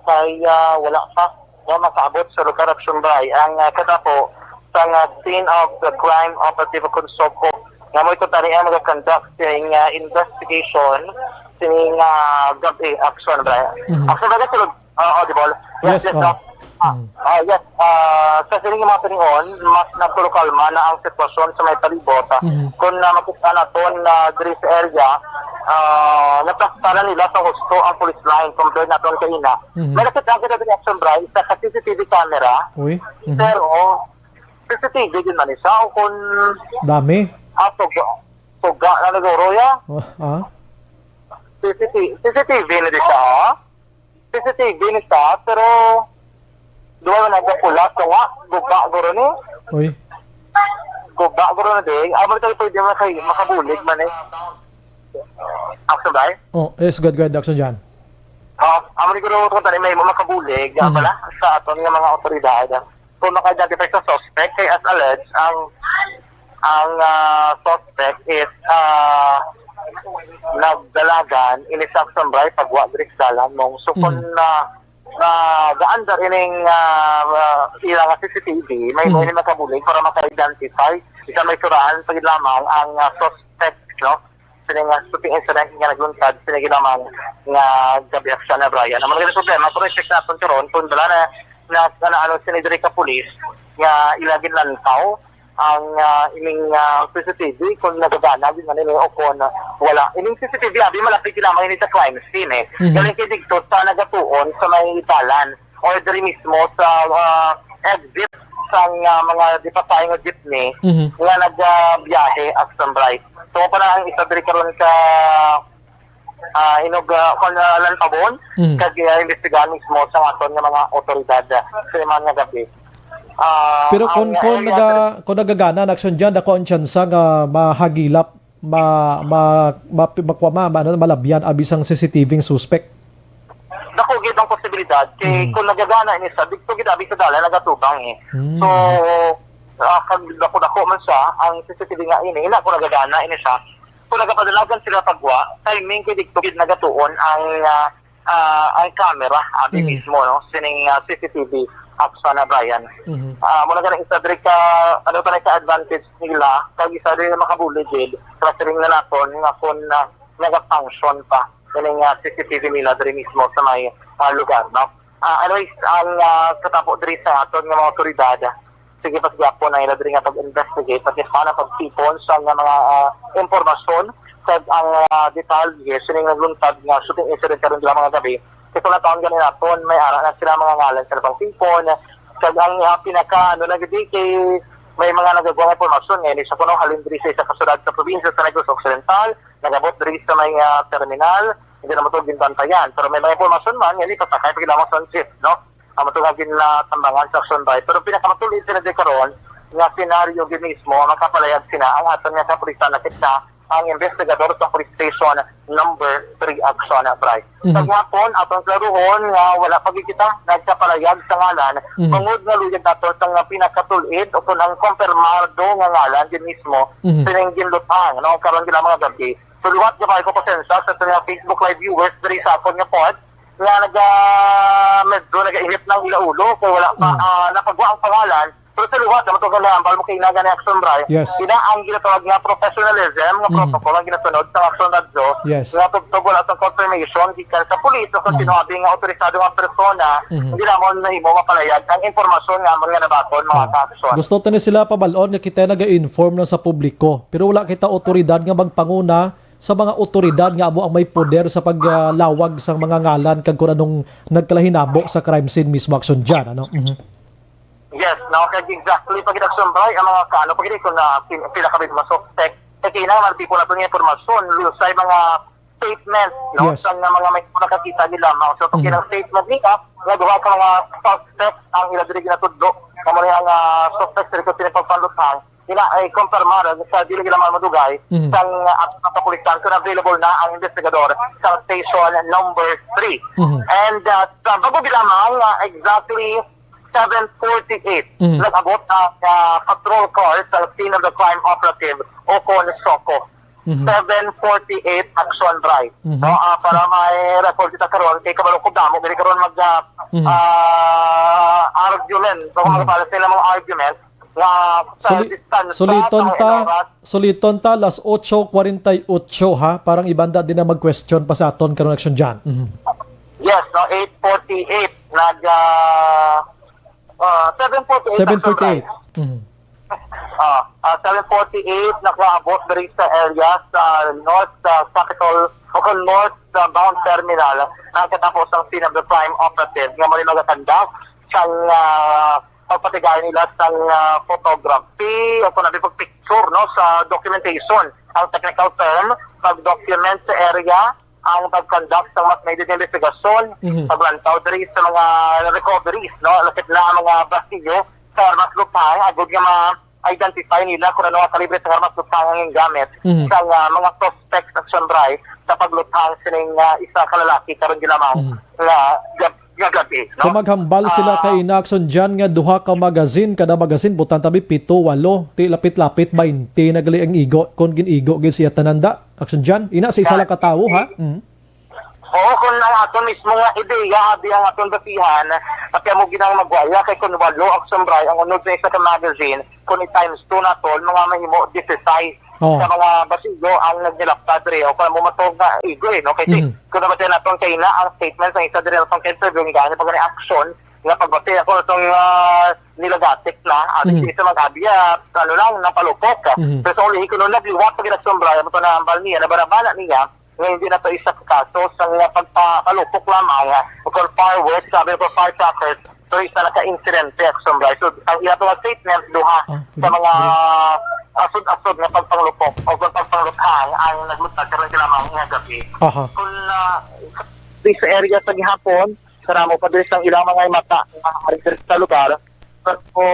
kay, ah, wala pa nga makaabot sa lugar, Action Bray. Ang, ah, kadapo sang, ah, scene of the crime operatibo kon SOCO, nga mo ito tani ang mag-conduct sining, ah, investigation sining, ah, gab-i, Action Bray. Mhm. Action Bray, sulod, ah, audible? Yes, Yes, yes, oh. no? Ah, Mm. ah, yes, ah, sa sining mga panahon, mas nagtulokalma na ang sitwasyon sa may palibot. Mhm. Kung, ah, makita naton na diri sa area, ah, naplastaran nila sa husto ang police line compared naton kaina. Mhm. May nakita kita diri, Action Bray, isa ka C C T V camera. Uy. Mhm. Pero, C C T V din man isa o kung Dami. ah, tuga, tuga na naguro ya. Oh, ah? C C T V, C C T V na di siya, ha? C C T V ni siya, pero duwa na nagapula ko nga, guba guro ni. Uy. Guba guro na di. Amo tayo pwede makay, makabulig man eh. Action Bray? Oh, yes, good, good. Action John. Ah, amo ni guro kung tani may makabulig, ah, Mhm. pala sa aton nga mga otoridad. Kung maka-identify sa suspect, kay as alleged, ang, ang, ah, suspect is, ah, nagdalagan ini sa Action Bray, pagwa diri sa dalan mong. So, kung Mhm. na, na gaandar ining, ah, ah, ila nga C C T V, may Mhm. mo ini makabulig para maka-identify. Isa may surahan pa gid lamang ang, ah, suspect, no? Sini nga shooting incident nga nagluntad, sini ginamang nga gab-i, Action Bray. Ang mga problema, kung i-check naton karon, kung dala na, na, na, ano, sini diri ka pulis, nga ila ginlantaw, ang, ah, ining, ah, C C T V, kung nagagana, gid man ini, o kung wala. Ining C C T V, abi, malapit gid lamang ini sa crime scene, eh. Mhm. Galing kay didto sa nagatuon sa may dalan, or diri mismo sa, ah, exit sang, ah, mga di pa tayo nga jeepney Mhm. nga nagbiyahe, Action Bray. So, pa na ang isa diri karon ka, ah, inog, ah, kung, ah, lantabon, Mhm. kag, ah, imbestigahan mismo sa aton nga mga otoridad, ah, sa mga nga gab-i. Ah, Pero ang kung, kung area naga-, kung nagagana ang Action John, dako ang tsansa nga mahagilap, ma-, ma-, ma-, makuha, ma-, ma-, ano, malabyan abi sang C C T V ang suspect. Dako gid ang posibilidad kay Mhm. kung nagagana ini siya, didto gid abi sa dalan nagatubang eh. Mm. So, ah, kag dako-dako man siya, ang C C T V nga ini, ina kung nagagana ini siya, kung nagapadalagan sila pagwa, timing kay didto gid nagatuon ang, ah, ah, ang camera, abi Mhm. mismo, no? Sining, ah, C C T V, Action Bray. Mhm. Ah, muna ka isa diri ka, ano pa na ka advantage nila, kag isa diri makabulig gid, considering na naton nga kung, ah, nagafunction pa ining, ah, C C T V nila diri mismo sa may, ah, lugar, no? Ah, anyways, ang, ah, sa tapo diri sa aton nga mga otoridad, sige pa gyapon ang ila diri nga pag-investigate, pati pa na pagtipon sa nga mga, ah, impormasyon kag ang, ah, detalye sining nagluntad nga shooting incident karon nga mga gab-i. Kasi kung natawon gani naton, may ara na sila mga ngalan sa pagtipon, kag ang, ah, pinaka, ano na gid kay may mga nagagwa nga impormasyon nga ini sa kuno halin diri sa isa ka syudad sa probinsya sa Negros Occidental, nagabot diri sa may, ah, terminal, hindi na mo to ginbantayan. Pero may mga impormasyon man, nga ini pasakay pa gid lamang sa jeep, no? Amo to nga ginatambangan sa Action Bray. Pero pinakamatulid sila di karon nga senaryo gid mismo ang makapalayag sina ang aton nga kapulisan, nakita ang investigador sa police station number three, Action Bray. Mhm. Sa gihapon, atong klaruhon nga wala pa gid kita nagkapalayag sa ngalan, Mhm. tungod nga luyag nato sa nga pinakatulid o kung ang kompirmado nga ngalan gid mismo Mhm. sining ginlutang, no, karon gid ang mga gab-i. So, liwat gid ko pasensya sa mga Facebook Live viewers diri sa akon nga pod nga naga-, medyo nagainit ng ila ulo kay wala pa, Mm. ah, napagwa ang pangalan. Pero sa liwat, naman itong ganahan, bal mo kay Inaga ni Action Bray. Yes. Ina ang ginatawag nga professionalism, nga Mm. protocol ang ginasunod sa Action Radyo, Yes. nga tugtog wala itong confirmation gikan sa pulis o kung Mm. sino abi nga autorisado nga persona, Mm. hindi namon na imo mapalayag ang impormasyon nga amon nga nabaton, mga Oh. ka-aksyon. Gusto tani sila pabalon nga kita naga-inform lang sa publiko, pero wala kita otoridad nga magpanguna sa mga otoridad nga amo ang may poder sa paglawag sang mga ngalan kag kung anong nagkalahinabo sa crime scene mismo, Action John, ano? Mhm. Yes, no, kag exactly pa gid, Action Bray, ang mga kaano pa gid, kung na pil-, pila ka mga suspect. Kay kailangan man tipo nato nga impormasyon, lusay mga statement, no? Yes. Sa nga mga may nakakita nila, mga so, Mhm. ang statement nila, nga duha ka mga suspect ang ila diri ginatudlo. Kamo ni ang, ah, suspect sa likod pinagpagpanlutang. Ina ay kumpirmar sa dili nila man madugay Mhm. sang, ah, at sa kapulisan kung available na ang investigador sa station number three. Mhm. And, ah, sa bago gid lamang, ah, exactly seven forty-eight, Mhm. nag-abot ang, ah, patrol car sa scene of the crime operative o kon SOCO. Mhm. Seven forty-eight, Action Bray. Mhm. No, ah, para may record kita karon, kay kabalo ko damo, dili karon mag, ah, Mhm. ah, argument. So, kung Mhm. magpala sila mga argument, nga sa Suli-, distansya suliton sa ta, Enoras. Suliton ta, las ocho cuarenta y ocho, ha? Parang ibanda din na mag-question pa sa aton karon, Action John. Mhm. Yes, no, eight forty-eight, nag, ah, ah, seven forty-eight, Action John. Seven forty-eight. Mhm. Ah, ah, seven forty-eight, nakaabot diri sa area sa North, ah, Capitol o kung North, ah, Bound Terminal, ang katapos ang scene of the crime operative nga muli magakandak sang, ah, pagpatigay nila sang, ah, photography o kung ano, pag-picture, no, sa documentation. Ang technical term, pag-document sa area, ang pag-conduct sa mas maidid nga investigasyon, Mhm. paglantaw diri sa mga recoveries, no, lakip na ang mga basiyo sa armas luthang, agud nga ma-identify nila kung ano ang kalibre sa armas luthang ang gingamit Mhm. sa, ah, mga suspects, Action Bri, sa pagluthang sining, ah, isa ka lalaki karon gilamang Mhm. nga gab-, nga gabi, no? Kung maghambal sila Ah. kay ina, Action John, nga duha ka magazine, kada magazine, butang tabi, pito, walo, ti lapit-lapit, baynte na gali ang igo, kung gin-igo gid siya tanan da, Action John. Ina sa isa lang ka tawo, ha? Mhm. Oo, kung ang aton mismo nga ideya, abi ang aton basihan, pati amo ginang magwaya, kay kung walo, Action Bri, ang unod sa isa ka magazine, kung i-times two naton, mga mahimo disisais Oh. sa mga basiyo ang nagnilapta diri, o kung amo matog nga igo, eh, no? Kay Mhm. kung nabatian naton kay na ang statement sa isa diri naton ka-interview, nga gani pag reaction, nga pagbati ako natong, ah, nilagatik na, ato Mhm. sa mag-abi, ah, ano lang, napalupok. Mhm. Pero sa ulihi, kung nagliwat pag Action Bri, amo to na ang bal niya, nabarabala niya, nga hindi na to isa ka kaso sa nga pagpapalupok lamang, ah, o kung fireworks, sabi ko, firecrackers, pero isa na ka insidente, Action Bri. So, ang iya mga statement, duha Ah, sa mga sige. asod-asod nga pagpanglupok o kung pagpangluthang ang nagluthang karon ka lamang nga gabi. Aha. Kung, ah, sa area sa gihapon, karamo pa diri sang ilang mga mata nga ari diri sa lugar, pero,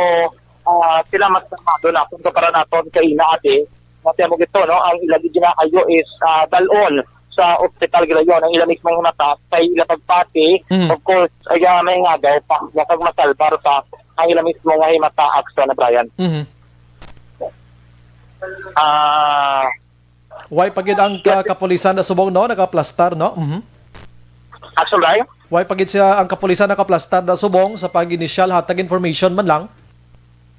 ah, sila mas kalmado na kung kumpara naton kay ina ate, nga tiyan mo gito, no? Ang ila gid ginaayo is, ah, dal-on sa ospital gilayon ang ila mismong mata kay ila pagpati, Mm. of course, ay, ah, may ngagaw pa, nga kag masalbar sa ang ila mismo nga himata, Action, Brian. Mhm. Ah, Way pa gid ang ka-, kapulisan na subong, no? Nakaplastar, no? Mhm. Action, Brian? Way pa gid siya ang kapulisan nakaplastar na subong sa pag-initial hatag information man lang?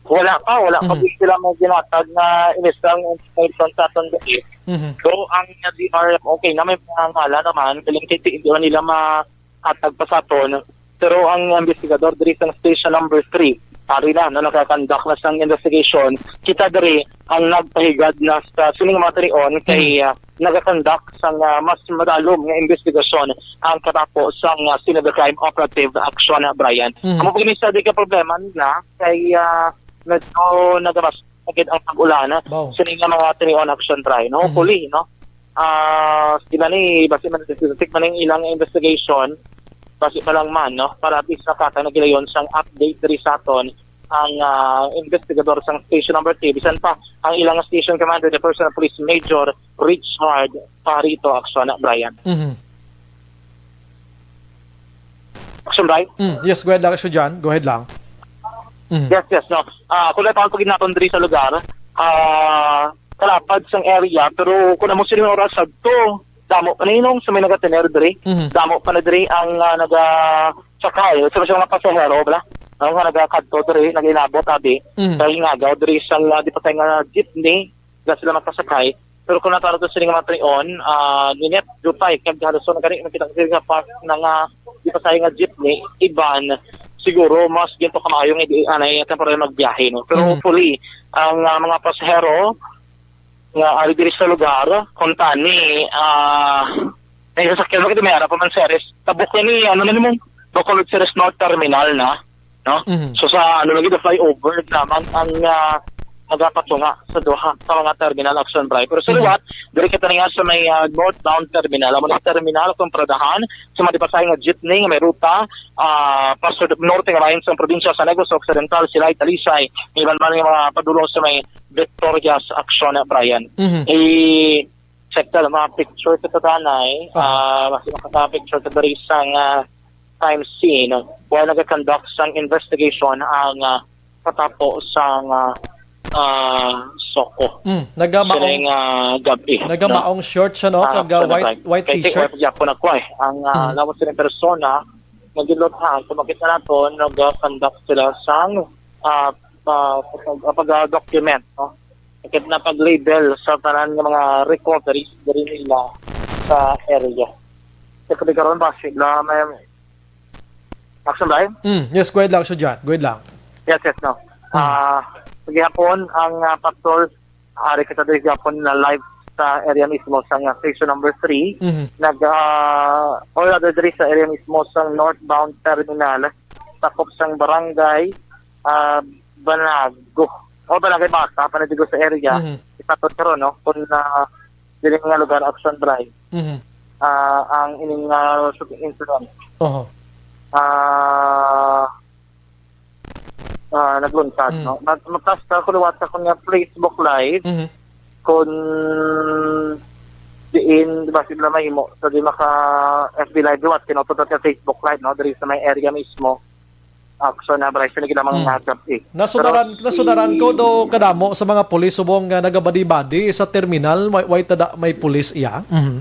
Wala pa, wala pa Mhm. gid sila may ginatag na initial information sa aton diri. Mhm. Though ang D R, okay na, may mga ngala naman, galing kay di nila mahatag pa sa aton. Pero ang investigador diri sa station number three, ari na, no, nakakandak na sang investigation. Kita diri ang nagpahigad na sa sining mga tinion kay, Mhm. ah, nagakandak sang, ah, mas madalom nga investigasyon ang katapo sang, ah, scene of the crime operative, Action, Brian. Mhm. Amo pa gid sa di ka problema na kay, ah, medyo nagabas-, gid ang pag-ulan, ah, Baw. sa ilang mga tinion, Action, Brian. Mhm. Hopefully, no? Ah, sila ni, basi man, specific man ang ilang investigation, basi pa lang man, no? Para at least nakaka-, nagilayon sang update diri sa aton ang, ah, investigador sang station number three. Bisan pa ang ilang station commander, the personal police major, Richard Parito, Action, Brian. Mhm. Action, Brian? Mm, yes, go ahead lang, Action John. Go ahead lang. Mhm. Yes, yes, no. Ah, kung naitaon pag naton diri sa lugar, ah, kalapad sang area, pero kung amo sila oras sadto, damo pa ninong sa may nagatener diri. Mhm. Damo pa na diri ang, ah, nagasakay. Sa mga pasahero, bala? Ang nga nagakadto diri, nag-inabot, abi. Mhm. Sa hingagaw diri sa, ah, di pa tayo nga jeepney, nga sila makasakay. Pero kung nataro to sila nga mga tinion, ah, ninit, dupay, kag halos so nagani, nakita ko sila nga park na nga, di pa tayo nga jeepney, iban, siguro, mas ginto kamaayo nga di, anay, temporary magbiyahe, no? Pero Mhm. hopefully, ang, ah, mga pasahero nga ari diri sa lugar, kung tani, ah, may sasakyan mo, may ara pa man series. Tabok ni, ano na nimo? Bacolod Series North Terminal na, no? Mhm. So, sa, ano, lagi, the flyover lamang ang, ah, nagapatunga sa duha ka mga terminal, Action, Brian. Pero sa Mhm. liwat, diri kita niya sa may, ah, northbound terminal. Amo ni terminal kung paradahan sa mga di pasahe nga jeepney nga may ruta, ah, pasod norte nga bahin sa probinsya sa Negros Occidental, Silay, Talisay, iban man nga mga padulong sa may Victorias, Action, Brian. Mhm. I-check ta lang, mga picture sa tatanay, Ah. ah, mas makaka-picture sa diri sa nga crime scene, while nagaconduct sang investigation ang, ah, katapo sang, ah, ah, SOCO. Mm, nagamaong, Sining, ah, gabi, no? nagamaong short siya, no? Ah, Kag, ah, ano white, ba? White Kay t-shirt. T-shirt gyapon ako, eh. Ang, ah, Mm. lamang sining persona, nagilot ha, kung makita nato, nag-conduct sila sang, ah, pa, pag, pag, ah, document, no? Sakit na pag-label sa tanan nga mga recoveries diri nila sa area. Sa kabigaron ba sila may action ba? Mm, yes, go ahead lang, Sir John. Go ahead lang. Yes, yes, no. Ah, sa gihapon, ang ah, patrol, ari kita diri gihapon na live sa area mismo sa nga station number three. Mhm. Nag ah, or rather diri sa area mismo sa northbound terminal, takop sang barangay ah, Banago. O Barangay Bata, Panadigo sa area. Mhm. Ipatod karon, no? Kung ah, dili nga lugar, action drive. Mhm. Ah, ang ining ah, shooting incident. Oho. Ah, ah, nagluntad, Mm. no? Mag magkasta ko liwat sa akong nga Facebook Live Mhm. kung diin, di ba, sila mahimo. So, di maka F B Live liwat, kinautot sa Facebook Live, no? Diri sa may area mismo. Action na, Bryce, na ginamang Mm. nga gabi. Nasudaran, Pero nasudaran si- ko do kadamo sa mga pulis subong nga nagabadi-badi sa terminal, may, may tada, may pulis iya. Mhm.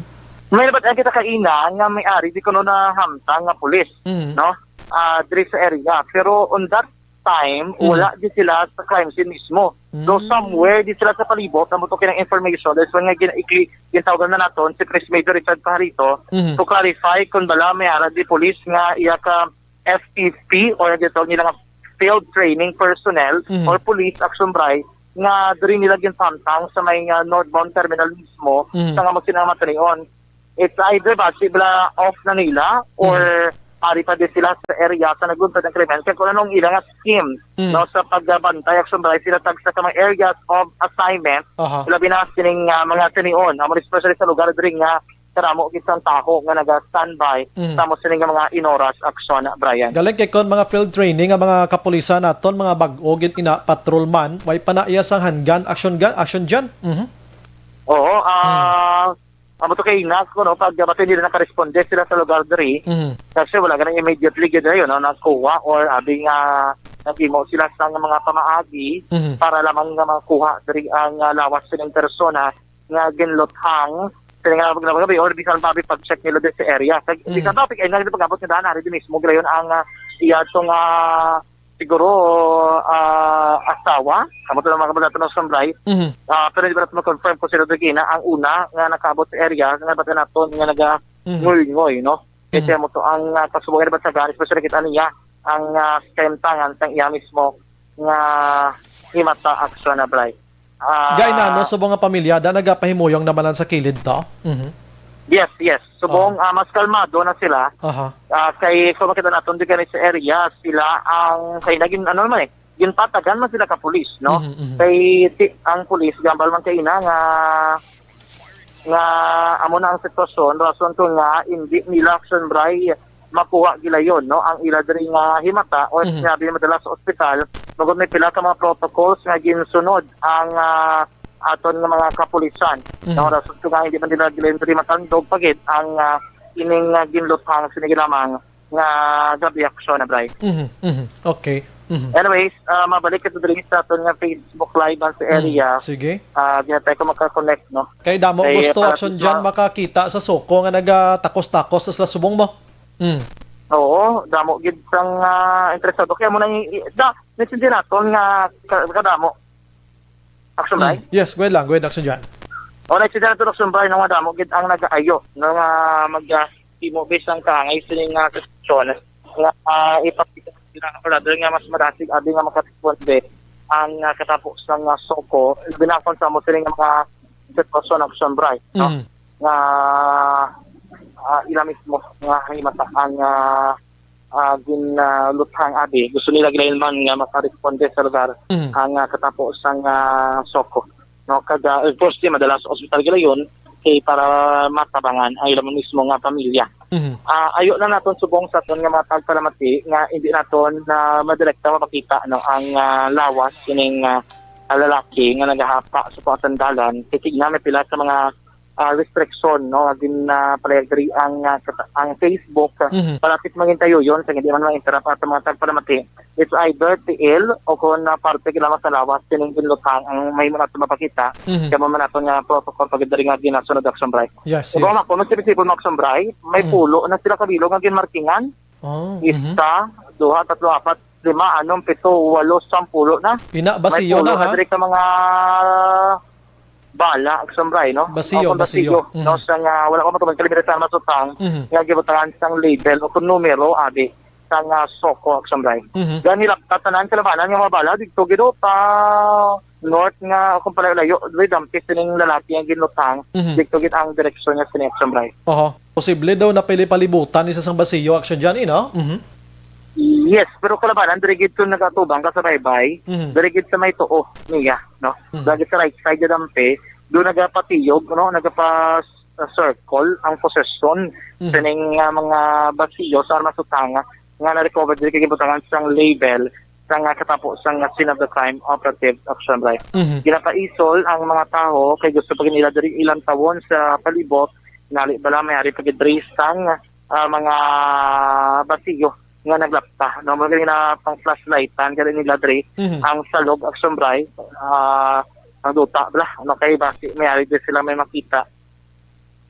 May nabat-an kita kaina nga may ari di kuno nahamtang nga pulis, Mhm. no? Ah, diri sa area. Pero on that time, Mhm. wala di sila sa crime scene mismo. So Mm. somewhere di sila sa palibot, amo to kinang information. That's why nga gin-, ikli-, gintawgan na naton si Police Major Richard Pajarito Mhm. to clarify kung bala may ara di pulis nga iya ka F P P or ang gitawag nila nga field training personnel Mhm. or police action bry nga diri nila ginsamtang sa may nga northbound terminal mismo Mhm. sa nga magsinang matanion. It's either ba sila off na nila or Mhm. ari pa di sila sa area sa nagluntad ang krimen. Kaya kung anong ila nga scheme, Mhm. no, sa pagbantay action bry sila tagsa sa mga areas of assignment, Aha. labi na sining ah, mga tanion, amo especially sa lugar diri nga karamo gid sang taho nga naga-standby Mhm. sa mo sini nga mga inoras aksyon, Brian. Galing kay kon mga field training ang mga kapulisan naton, mga bag-o gid ina patrolman, way pa na iya sang handgun, action gun, action dyan. Mhm. Oo, ah, amo to kay ina ko, no, pag bati nila nakaresponde sila sa lugar diri, Mhm. kasi wala ka na immediately gid ayo, no, nakuha or abi nga naghimo sila sa mga pamaagi Mhm. para lamang nga makuha diri ang ah, lawas sining persona nga ginluthang sila nga pagkagabi or bisan pa pag-check nila din sa area. Sa Mm. bisan pa pag-, ay nang pag-abot nga daan, ari din mismo gilayon ang ah, iya tong ah, siguro ah, asawa. Amo to lang mga kabalato ng Sunday. Mhm. Ah, pero di ba natin ma-confirm kung sino din na ang una nga nakaabot sa area nga bata naton nga naga Mhm. ngoy-ngoy, no? Kasi Mhm. mo to ang uh, pagsubukan na ba sa garis, pero kita niya ang uh, kaimtangan sang iya mismo nga himata aksyon na, Bray. Ah, Gay na, no, subong nga pamilya, da nagapahimuyong naman sa kilid to. Mhm. Yes, yes. Subong ah, mas kalmado na sila. Aha. Ah, kay kung makita naton di kani sa area, sila ang kay naging ano naman eh, ginpatagan man sila ka pulis, no? Mhm, mhm. Kay ti, ang pulis gambal man kay ina nga nga amo na ang sitwasyon, rason to nga hindi nila action bray makuha gilayon, no, ang ila diri nga himata o Mhm. sinabi madala sa ospital, magod may pila ka mga protocols nga ginsunod ang ah, aton nga mga kapulisan. Mhm. No, rason to nga hindi man nila gilayon diri matandog pagid ang ah, ining ah, ginluthang sini lamang nga gabi aksyon na, Bray. Mhm, mhm. Okay. Mhm. Anyways, ah, mabalik kita diri sa aton nga Facebook Live ang sa area. Mm, sige. Ah, ginatay ko maka-connect, no? Kay damo Kay gusto para action sa dyan, mga makakita sa Soko nga nagatakos-takos sa subong mo. Mm. Oo, damo gid sang ah, interesado kaya mo nang i- i- da, naintindihan naton nga ka- kadamo. Action, Bray? Mm. Yes, go ahead lang. Go ahead, action dyan. O, naintindihan naton, Action, Bray, nga damo gid ang nagaayo, no, nga mag ah, himo bisang kaangay sining nga sitwasyon nga ah, ipakita sila o rather nga mas madasig abi nga makaresponde ang ah, katapo sa nga Soko, binakon sa mo sining nga mga sitwasyon, Action, Bray, no? Mm. Nga ah, ila mismo nga himata ang ah, ah, ginluthang abi. Gusto nila gilayon man nga makaresponde sa lugar Mhm. ang ah, katapo sang ah, Soko. No, kag ah, of course, di madala sa ospital gilayon kay para matabangan ang ila mismo nga pamilya. Mhm. Ah, ayo lang naton subong sa aton nga mga tagpalamati nga hindi naton na madirekta mapakita, no, ang ah, lawas kining ah, lalaki nga nagahapa sa pagsandalan. Kay tigna may pila sa mga ah, restriction, no, nga gin ah, palayag diri ang ah, kata- ang Facebook. Mhm. Para tit mangin tayo yon sa hindi man ma-interrupt ato mga tagpalamati. It's either tiil o kung ah, parte gid lamang sa lawas kining ginluthang ang may nato mapakita. Mhm. Kaya man nato nga protocol pag diri nga ginasunod, Action, Bray. Yes, Ikaw yes. nga, kung mas sipon mo, Action, Bray, may Mm. pulo na sila kabilog nga ginmarkingan. Oh, mhm. Isa, duha, tatlo, apat, lima, anom, pito, walo, sampulo na. Ina, May basiyo pulo na, na ha? diri ka mga bala, Action Bray, no? Basiyo, O, kung basiyo. basiyo, no? Mhm. Sa nga, wala ko matubag, kalimitasan masutang, Mhm. nga gibutangan sang label o kung numero, abi, sang, ah, SOCO, Action Bray. Mhm. Gani, lapta tanan kalabanan nga mga bala, dito, gido, pa north nga, kung palayo-layo, diri, dampi sining lalaki ang ginlutang, Mhm. dito, gid ang direksyon niya sining Action Bray. Oho. Posible daw na pili palibutan ni sa sang basiyo, Action Johnny, no? Mhm. Yes, pero kalabanan, diri gid to nagatubang ka sa baybay, Mhm. diri gid sa may tuo niya, no? Mhm. Diri sa right side niya dampi, doon nagapatiyog, no? Nagapa-circle ang posesyon Mhm. sining, ah, mga basiyo sa armas utanga nga na-recover diri kay gibutangan sang label sang, ah, katapo sang, ah, scene of the crime operative, Action Bray. Mhm. Ginapaisol ang mga tawo kay gusto pa gid nila diri ilantawon sa palibot, nali bala may ari pa gid diri sang, ah, mga basiyo nga naglapta, no? Mao gani na pang flashlightan gani nila diri Mhm. ang salog, Action Bray, ah, ang duta bala, ano, kay basi may ari din sila may makita,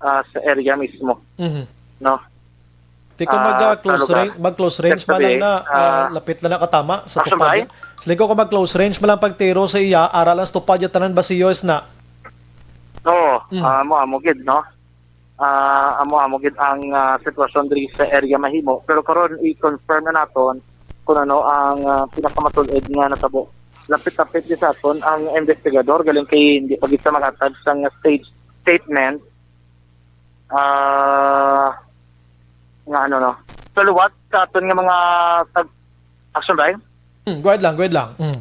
ah, sa area mismo, Mhm. no? Ti kung Ah, mag, ah, sa close lugar. range, mag close range Sa man lang tabi, na, ah, ah, lapit lang na katama sa Action tupad Bray? ya. Sige, kung mag close range man lang pagtiro sa iya, ara lang sa tupad ya tanan basiyo na. Oo, Mhm. ah, amo, amo gid, no? Ah, amo, amo gid ang, ah, sitwasyon diri sa area mahimo. Pero karon, i-confirm na naton kung ano ang, ah, pinakamatul-id nga natabo. Lapit-lapit di sa aton ang investigador, galing kay hindi pa gid sa maghatag sang stage statement. Ah, nga ano, no? Sa liwat sa aton nga mga tag-, Action Bray? Hmm, go ahead lang, go ahead lang. Hmm.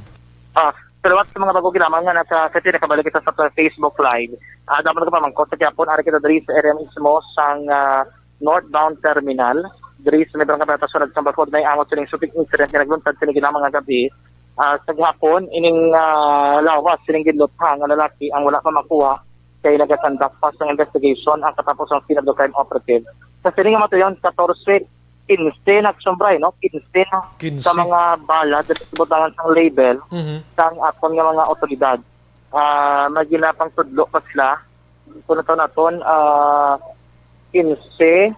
Ah, sa liwat sa mga bago ginaman nga nasa, kasi nakabalik kita sa Facebook Live. Ah, dapat nagpamangkot sa Quiapo, ari kita diri sa area mismo sang, ah, northbound terminal. Diri sa may barangay Batasunag sa Bacor, na ang sining shooting incident nga nagluntad sini ginamang nga gabi. Ah, sa gihapon, ining, ah, lawas, sining ginluthang nga lalaki ang wala pa makuha kay nagasandak pa sang investigation ang katapos sang scene of the crime operative. Sa sining nga matuyon, katorse, kinse na, Action Bray, no? Kinse na Kinse. sa mga bala diri sa butangan sang label Mhm. sang aton nga mga otoridad. Ah, may ginapang tudlo pa sila. Kung ito naton, ah, kinse,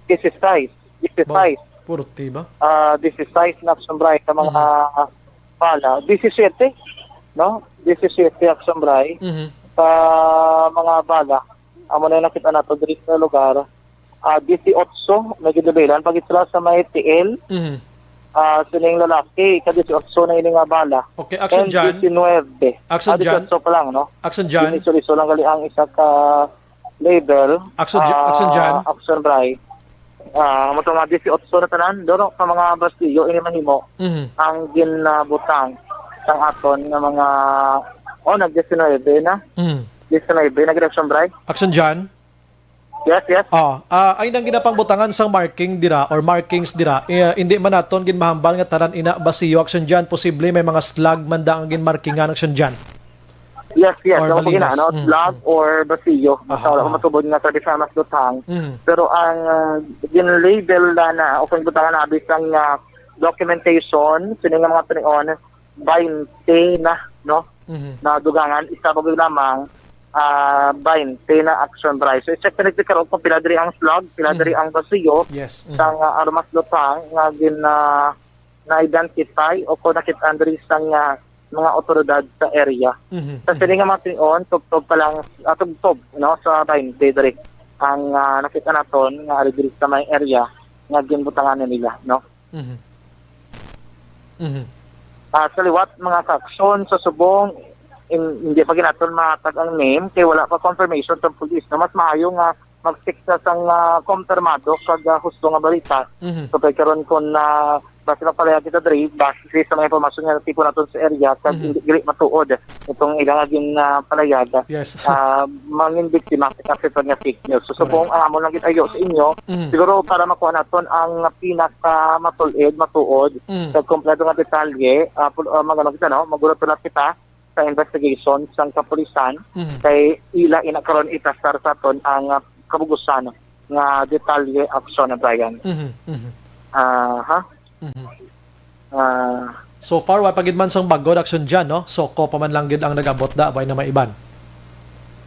disisais, disisais. Ba, purti ba? Ah, disisais na, Action Bray, sa mga Mhm. bala. Disisiyete, no? Disisiyete, Action Bray, Mhm. sa mga bala. Amo na yung nakita nato diri sa lugar. Ah, disiotso, may gidubilan. Pag sila sa may T L, Mhm. ah, sining lalaki, ka disiotso na ini nga bala. Okay, Action And Jan. disinwebe. Action Ah, Jan. disiotso pa lang, no? Action Jan. Inisol-isol lang gali ang isa ka label. Action J-, Action Jan. Ah, Action Bray. Ah, mo to nga disiotso na tanan, duro ka mga bastiyo, ini mahimo Mhm. ang ginabutang sang aton nga mga, oh, nag disinwebe na. Mhm. Disinwebe na gid, Action Bray. Action Jan. Yes, yes. Oh, ah, ay nang ginapangbutangan sang marking dira or markings dira, eh, hindi man naton ginmahambal nga tanan ina basiyo, Action Jan, posible may mga slug man da ang ginmarkingan, Action Jan. Yes, yes. Or Ako po balinas. gina, ano, Mm, slug mm. or basiyo. Basta Aha, wala ko aha. matubod nga sa Bisaya mas Lutang. Mm. Pero ang, ah, gin-label na na, o kung butangan na, bisang, ah, documentation, sini nga mga tinion, bainte na, no? Mhm. Na dugangan, isa pa gid lamang, ah, bainte na, Action Bray. So, i-check na natin karon kung pila diri ang slug, pila Mhm. diri ang basiyo, Yes. Mhm. sang, ah, armas lutang nga gin, ah, na-identify o kung nakit-an diri sang, ah, mga otoridad sa area. Mhm. Sa Mhm. sini nga mga tion, tubtob pa lang, ah, tubtob, no, sa bainte diri ang, ah, nakita naton nga ari diri sa may area nga ginbutangan nila, no? Mhm. Mhm. Ah, sa liwat, mga ka-aksyon, sa subong, in-, hindi pa gid naton mahatag ang name kay wala pa confirmation sa pulis, no? Mas maayo nga mag-seek sa sang, ah, kompirmado kag, ah, husto nga balita. Mhm. So, kay karon kung, ah, basi magpalayag kita diri, base sa mga impormasyon nga natipon naton sa area, kag Mhm. hindi, dili matuod itong ila nga gin, ah, palayag. Yes. Ah, mangin biktima sa kaso nga fake news. So, Correct. subong ang amon lang gid ayo sa inyo, Mhm. siguro para makuha naton ang pinakamatul-id, matuod, Mhm. sa kompleto nga detalye, ah, pul-, ah, magano kita, no? Magulot-ulot kita sa investigation sang kapulisan, Mhm. kay ila ina karon itasar sa aton ang, ah, kabugusan nga detalye, Action, Brian. Mhm. Mhm. Ah, ha? Mhm. Ah. So far, wa pa gid man sang bag-o, Action Jan, no? SOCO pa man lang gid ang nag-abot da, way na maiban.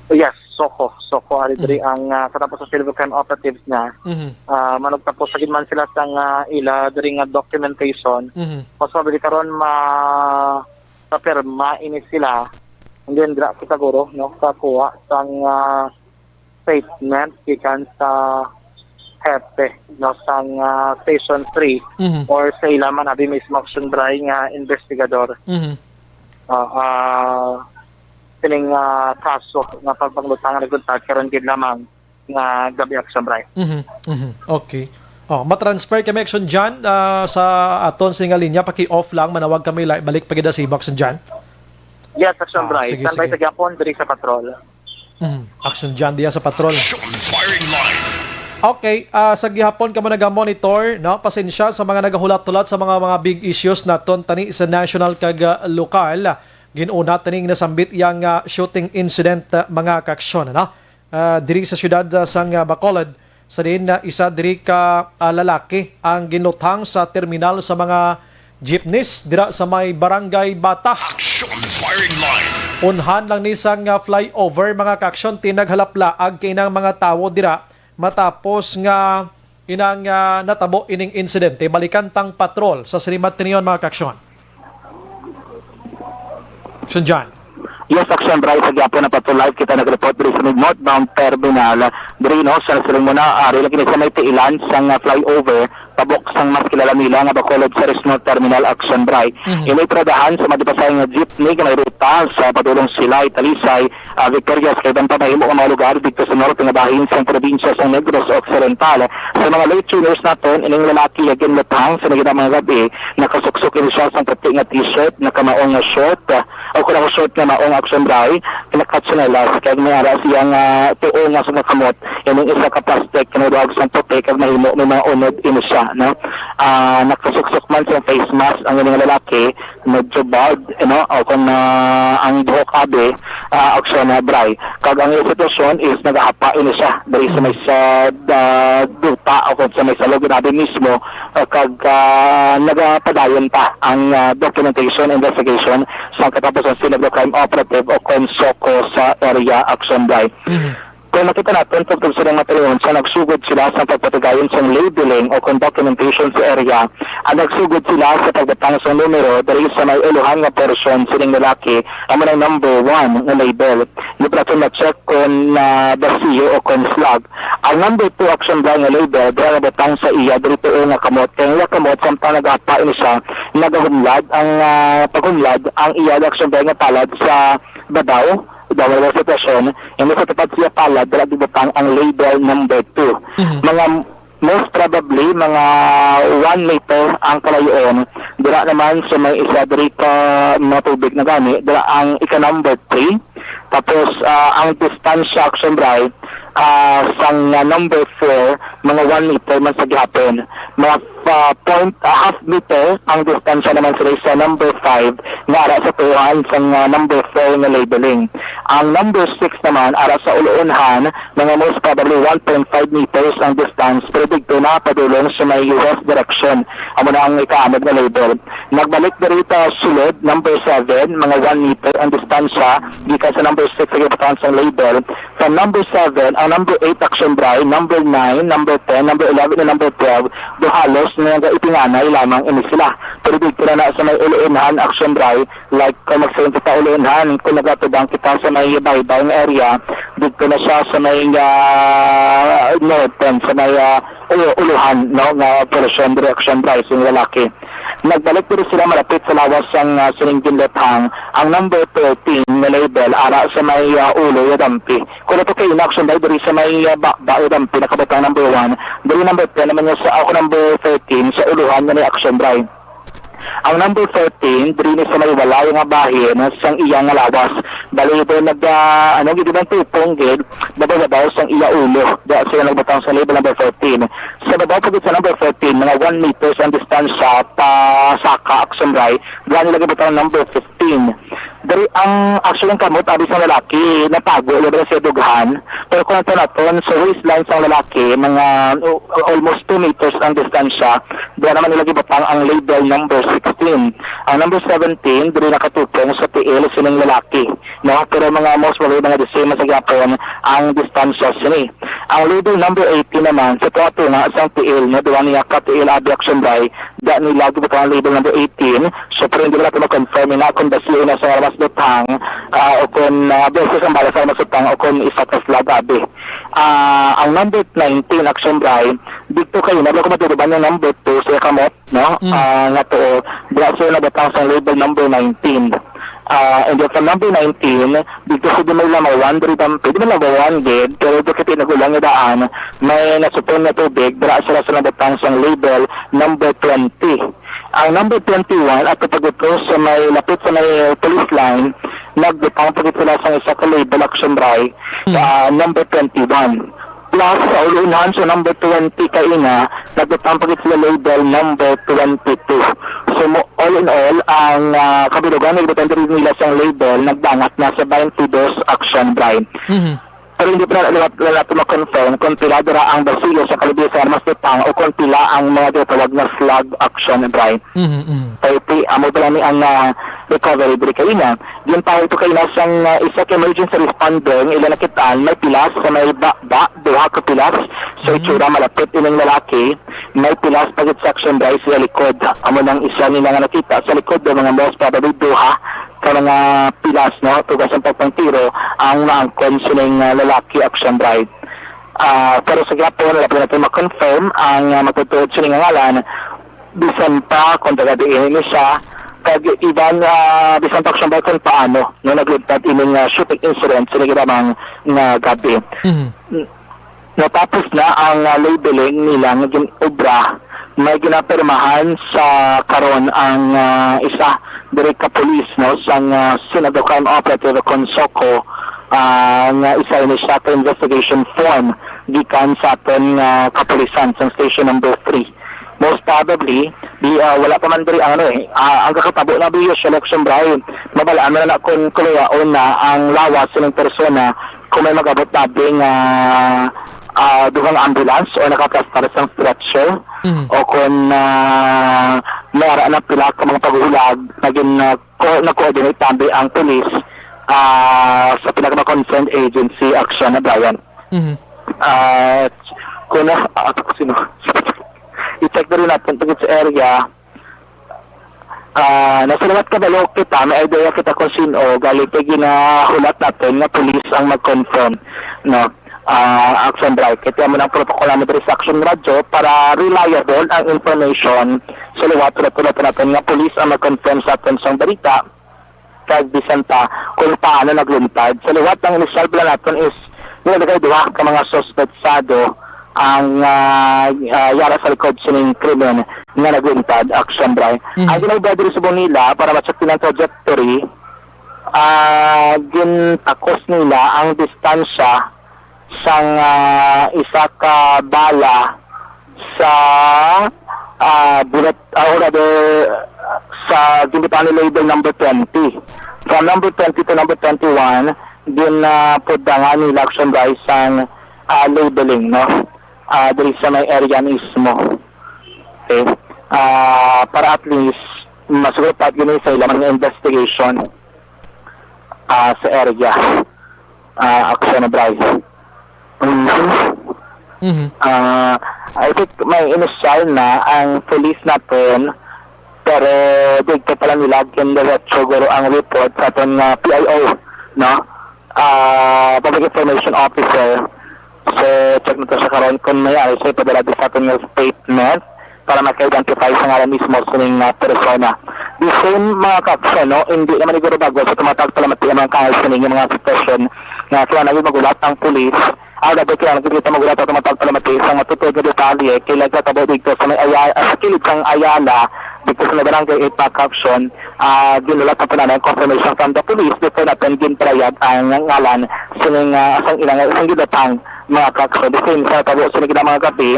Yes. SOCO. SOCO ari diri Mhm. ang, ah, katapos sa Silver Crime Operatives niya. Mhm. Ah, manugtapos sa gid man sila sang, ah, ila diri nga documentation. Mhm. Mas mabili karon ma-, papirma ini sila. And then, dira ko siguro, no, kakuha sang, ah, statement gikan sa hepe, no, sang, ah, Station three Mhm. or sa ila man abi mismo, Action Bri, nga investigador. Mhm. Ah, ah, sining, ah, kaso nga pagpanglutang nga nagbuntag karon gid lamang nga gabi, Action Bri. Mhm, mhm. Okay. Oh, matransfer kami, Action John, ah, sa aton sini nga linya. Paki-off lang, manawag kami, la-, balik pa gid sa imo, Action John. Yes, Action Ah, Bri. sige, Standby sige. sa gyapon diri sa patrol. Mhm. Action John diya sa patrol. Action firing line. Okay, ah, sa gihapon kamo naga-monitor, no? Pasensya sa mga nagahulat-hulat sa mga, mga big issues naton tani sa national kag, ah, lokal. Gin-una taning nasambit yang, ah, shooting incident, ah, mga kaaksyon, ano? Ah, diri sa siyudad, ah, sang, ah, Bacolod, sa diin na isa diri ka, ah, lalaki ang ginluthang sa terminal sa mga jeepneys dira sa may Barangay Bata. Action firing line. Unhan lang ni sang, ah, flyover, mga kaaksyon, tinaghalap laag kay nang mga tawo dira matapos nga inang, ah, natabo ining insidente. Balikan tang patrol sa sini matinion, mga kaaksyon. Action John. Yes, Action Bri, sa gyapon na patrol live kita nag-report diri sa may northbound terminal. Diri, no, sa siling mo na, ari lagi ni sa may tiilan sang, ah, flyover, tabok sang mas kilala nila nga Bacolod Ceres North Terminal, Action Bri. Mhm. Ini tradahan sa madupasay nga jeepney nga may ruta sa padulong Silay, Talisay, ah, Victorias, kay iban pa mahimo nga mga lugar dito sa norte nga bahin sang probinsya sang Negros Occidental. Sa mga late tuners naton, ining lalaki nga ginluthang sa nagina mga gabi, nakasuksok ini siya sang puti nga t-shirt, nakamaong nga short, ah, o kung ako short nga maong, Action Bri, nakatsinelas, kay may ara siya nga tuo nga sa kamot, ining isa ka plastic nga nagawag sang puti kag mahimo may mga unod ini siya, no? Ah, nakasuksok man sa face mask ang ining lalaki, medyo bald, you know, o kung, ah, ang buhok abi, ah, Action Bri. Kag ang iyang sitwasyon is nagahapa ini siya diri sa may sa, ah, duta o kung sa may salog abi mismo, ah, kag, ah, nagapadayon pa ang, ah, documentation investigation sa katapos ang Scene of the Crime Operative o kung SOCO sa area, Action Bri. Mhm. Kung makita naton, tubtob sa mga talion sa nagsugod sila sa pagpatigayon sang labeling o kung documentation sa area, ang nagsugod sila sa pagbutang sang numero diri sa may uluhan nga porsyon sining lalaki, amo nang number one nga label. Di pa naton ma-check kung, ah, basiyo o kung flag. Ang number two, Action Bri, nga label, dira nabutang sa iya diri tuo nga kamot. Kay ang iya kamot, samtang nagapa ini siya, nagahumlad ang, ah, paghumlad ang iya, Action Bri, nga palad sa babaw. Damo nga sitwasyon, imbes sa tupad siya palad, dira gibutang ang label number two. Mhm. Mga, most probably, mga one meter ang kalayo-on. Dira naman sa may isa diri ka mga tubig na gani, dira ang ika number three. Tapos, ah, ang distansya, Action Bri, ah, sang, ah, number four, mga one meter man sa gihapon. Mga, ah, point, ah, half meter ang distansya naman sila sa number five nga ara sa tuohan sang, ah, number four nga labeling. Ang number six naman ara sa uluunhan, mga most probably one point five meters ang distance, pero didto na padulong sa may west direction. Amo na ang ikaanod nga label. Nagbalik diri ta sulod, number seven, mga one meter ang distansya gikan sa number six sa gibutang sang label. From number seven, ang number eight, Action Bri, number nine, number ten, number eleven, and number twelve, do halos nagaipinganay lamang ini sila. Pero didto na, na sa may uluunhan, Action Bri, like, kung magsayon kita uluunhan, kung nagatubang kita sa may baybay nga area, didto na siya sa may, ah, northern, sa may, ah, ulu-, uluhan, no, nga porsyon diri, Action Bri, sing lalaki. Nagbalik diri sila malapit sa lawas sang, ah, sining ginluthang, ang number thirteen nga label ara sa may, ah, ulo nga dampi. Kung ato kay Action Bri, diri sa may, ah, ba, ba, nga dampi, nakabutang number one. Diri number ten naman niya sa, ako, number thirteen sa uluhan nga ni, Action Bri. Ang number fourteen, diri ni sa may walay nga bahin sang iya nga lawas. Bali, doon nag, ah, ano, gid man tupong gid, babaw-babaw sang iya ulo. Diya sila nagbutang sa label number fourteen. Sa babaw pa gid sa number fourteen, mga one meters ang distansya pa saka, Action Bri, diyan nila gibutang number fifteen. Diri ang, actually, ang kamot abi sang lalaki, natago, wala siya dughan. Pero kung nato naton, sa waistline sang lalaki, mga, uh, almost two meters ang distansya. Diyan naman nila gibutang ang label number sixteen. Ang number seventeen, diri nakatupong sa tiil sining lalaki. no? Pero mga most probably, mga the same sa gihapon ang distansya sini. Ang label number eighteen naman, sa tunga-tunga sang tiil, no? Duha niya ka tiil, abi, Action Bri, da nila gibutang ang label number eighteen. So, pero hindi na natin ma-confirm na kung basiyo na sa armas butang, ah, o kung, ah, beses ang bala sa armas butang, o kung isa ka slug, abi. Ah, ang number nineteen, Action Bri, dito kayo, nabla ko matutuban yung number two sa kamot, no? Mm. Ah, nga to, diya sila nabutang sa label number nineteen. Ah, and then from number nineteen, dito sa Dumay Lamay, one red ang, pwede man lang ba one gid, pero dito kita nagulang nga daan, may nasupon nga tubig, diya sila sa nabutang sa label number twenty. Ang number twenty-one, ato pagutro sa may lapit sa may police line, nagbutang pa gid sila sa isa ka label, Action Bri, Mm. ah, number twenty-one. Plus, sa uluhan sa number twenty kaina, nagbutang pa gid sila label number twenty-two. So, mo, all in all, ang, ah, kabilugan nga gibutang diri nila sang label, nagdangat na sa twenty-two, Action Bri. Mhm. Pero hindi pa na, na, na natin ma-confirm kung pila dira ang basiyo sa kalibre sa armas butang o kung pila ang mga ginatawag nga slug, Action Bri. Mhm, mhm. Thirty, amo ba lang ni ang, ah, recovery diri kaina? Gintawo ito kaina sang, ah, isa ka emergency responder nga ila nakitaan, may pilas sa may baba, duha ka pilas sa Mm. itsura, malapit ining lalaki, may pilas pa gid sa Action Bri sa likod. Amo nang isa nila nga nakita sa likod, ang mga most probably duha ka mga pilas, no? Tugas ang pagpangtiro ang naangkon sining, ah, lalaki, Action Bri. Ah, pero sa gihapon, wala pa natin ma-confirm ang, ah, magtutuod sining ngalan, bisan pa kung taga diin ni siya, kag iban, ah, bisan pa, Action Bri, kung paano, no, naglugtad ining, ah, shooting incident sa nagdamang nga gabi. Mhm. N-, natapos na ang, ah, labeling nila nga gin-obra, may ginapirmahan sa karon ang, ah, isa diri ka pulis, no, sang, ah, Senado Crime Operative o kon SOCO, ah, nga isa ini siya ka investigation form gikan sa aton nga kapulisan sang Station Number Three. Most probably, di, ah, wala pa man diri ang, ano, eh, ah, ang kakatabo na, bi, sa election, Bri, mabalaan na na kung kulayaon na ang lawas sa ilang persona kung may mag-abot na ding, ah, ah, dugang ambulance o nakaplastar sang stretcher Mhm. o kung, ah, may ara na pila ka mga paghulag na gin-, ah, ko-, na-coordinate tambi ang police, ah, sa pinaka-concerned agency, Action, Brian. Mhm. Ah, kung na, ah, sino? I-check na rin natin tungkol sa area. Ah, nasa liwat kabalo kita, may idea kita kung sino, gali kay ginahulat natin nga police ang mag-confirm, no? Ah, Action Bright. Kaya mo ng protocol namin diri sa Action Radio para reliable ang information sa liwat, tulad-tulad natin nga police ang mag-confirm sa aton sang balita. Kag bisan pa kung paano nagluntad. Sa liwat, ang inisyal pala naton is nilalagay duha ka mga suspetsado ang, ah, ah, yara sa likod sining krimen nga nagluntad, Action Bright. Mhm. Ang ginaiba diri subong nila para ma-check nila ang trajectory, ah, gintakos nila ang distansya sang, ah, isa ka bala sa, ah, bullet, ah, or rather, sa ginbutang ni label number twenty. From number twenty to number twenty-one, gin, ah, pudtangan nila, Action Bright, sang, ah, labeling, no? Ah, diri sa may area mismo. Okay. Ah, para at least, masiguro pa gini sa ilang mga investigation, ah, sa area. Ah, Action Bright. Mhm. Mhm. Ah, I think may initial na ang police naton, pero dito pa lang nila gindiretso guro ang report sa aton nga P I O, no? Ah, Public Information Officer. So, check nato siya karon kung may ari siya ipadala di sa aton nga statement para maka-identify sa ngalan mismo sining, ah, persona. The same, mga ka-Action, no? Hindi naman siguro bago sa tumatag palamati ang mga kaayos sining mga sitwasyon nga kailangan gyud magulat ang pulis. Ang dapat kailangan gyud kita magulat at tumatag palamati sa matutuod nga detalye kay nagkatabo dito sa may Aya-, ah, sa kilid sang Ayala, dito sa may barangay eight, mga ka-Action. Ah, ginulat ang pananang confirmation from the police before natin ginparayag ang ngalan sining, ah, sang ilang, sang gidatang, mga ka-Action. The same sa tabo sa naging mga gabi,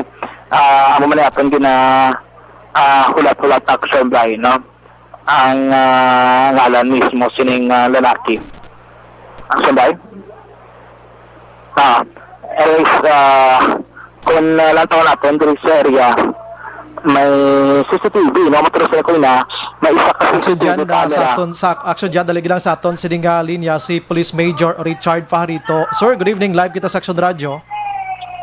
ah, amo man ang aton gina-, ah, hulat-hulat, Action Bright, no? Ang, ah, ngalan mismo sining, ah, lalaki. Action Bright? Ah, anyways, ah, kung, ah, lantaw natin diri sa area, may C C T V, no? Matuloy sa ko na, May isa ka Action dyan, C C T V ah, sa camera. Aton, sa action dyan, dali lang sa aton sining nga linya si Police Major Richard Fajarito. Sir, good evening. Live kita sa Action Radio.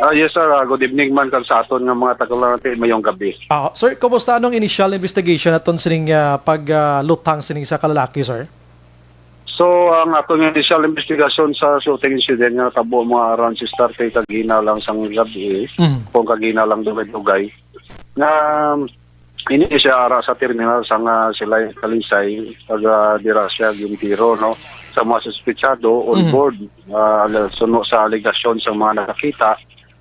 Ah, yes, sir. Ah, good evening man kag sa aton nga mga tagalante, mayong gabi. Ah, sir, kumusta anong initial investigation aton sining, ah, pag, ah, luthang sining sa kalalaki, sir? So, ang aton initial investigation sa shooting incident nga natabo mga around six thirty kag hinalang sang gabi, Mhm. kung kag hinalang dugay-dugay, nga ini siya ara sa terminal sang, ah, Silay Talisay, pag, ah, dira siya gintiro, no, sa mga suspetsado on Mhm. board, ah, suno sa alegasyon sa mga nakakita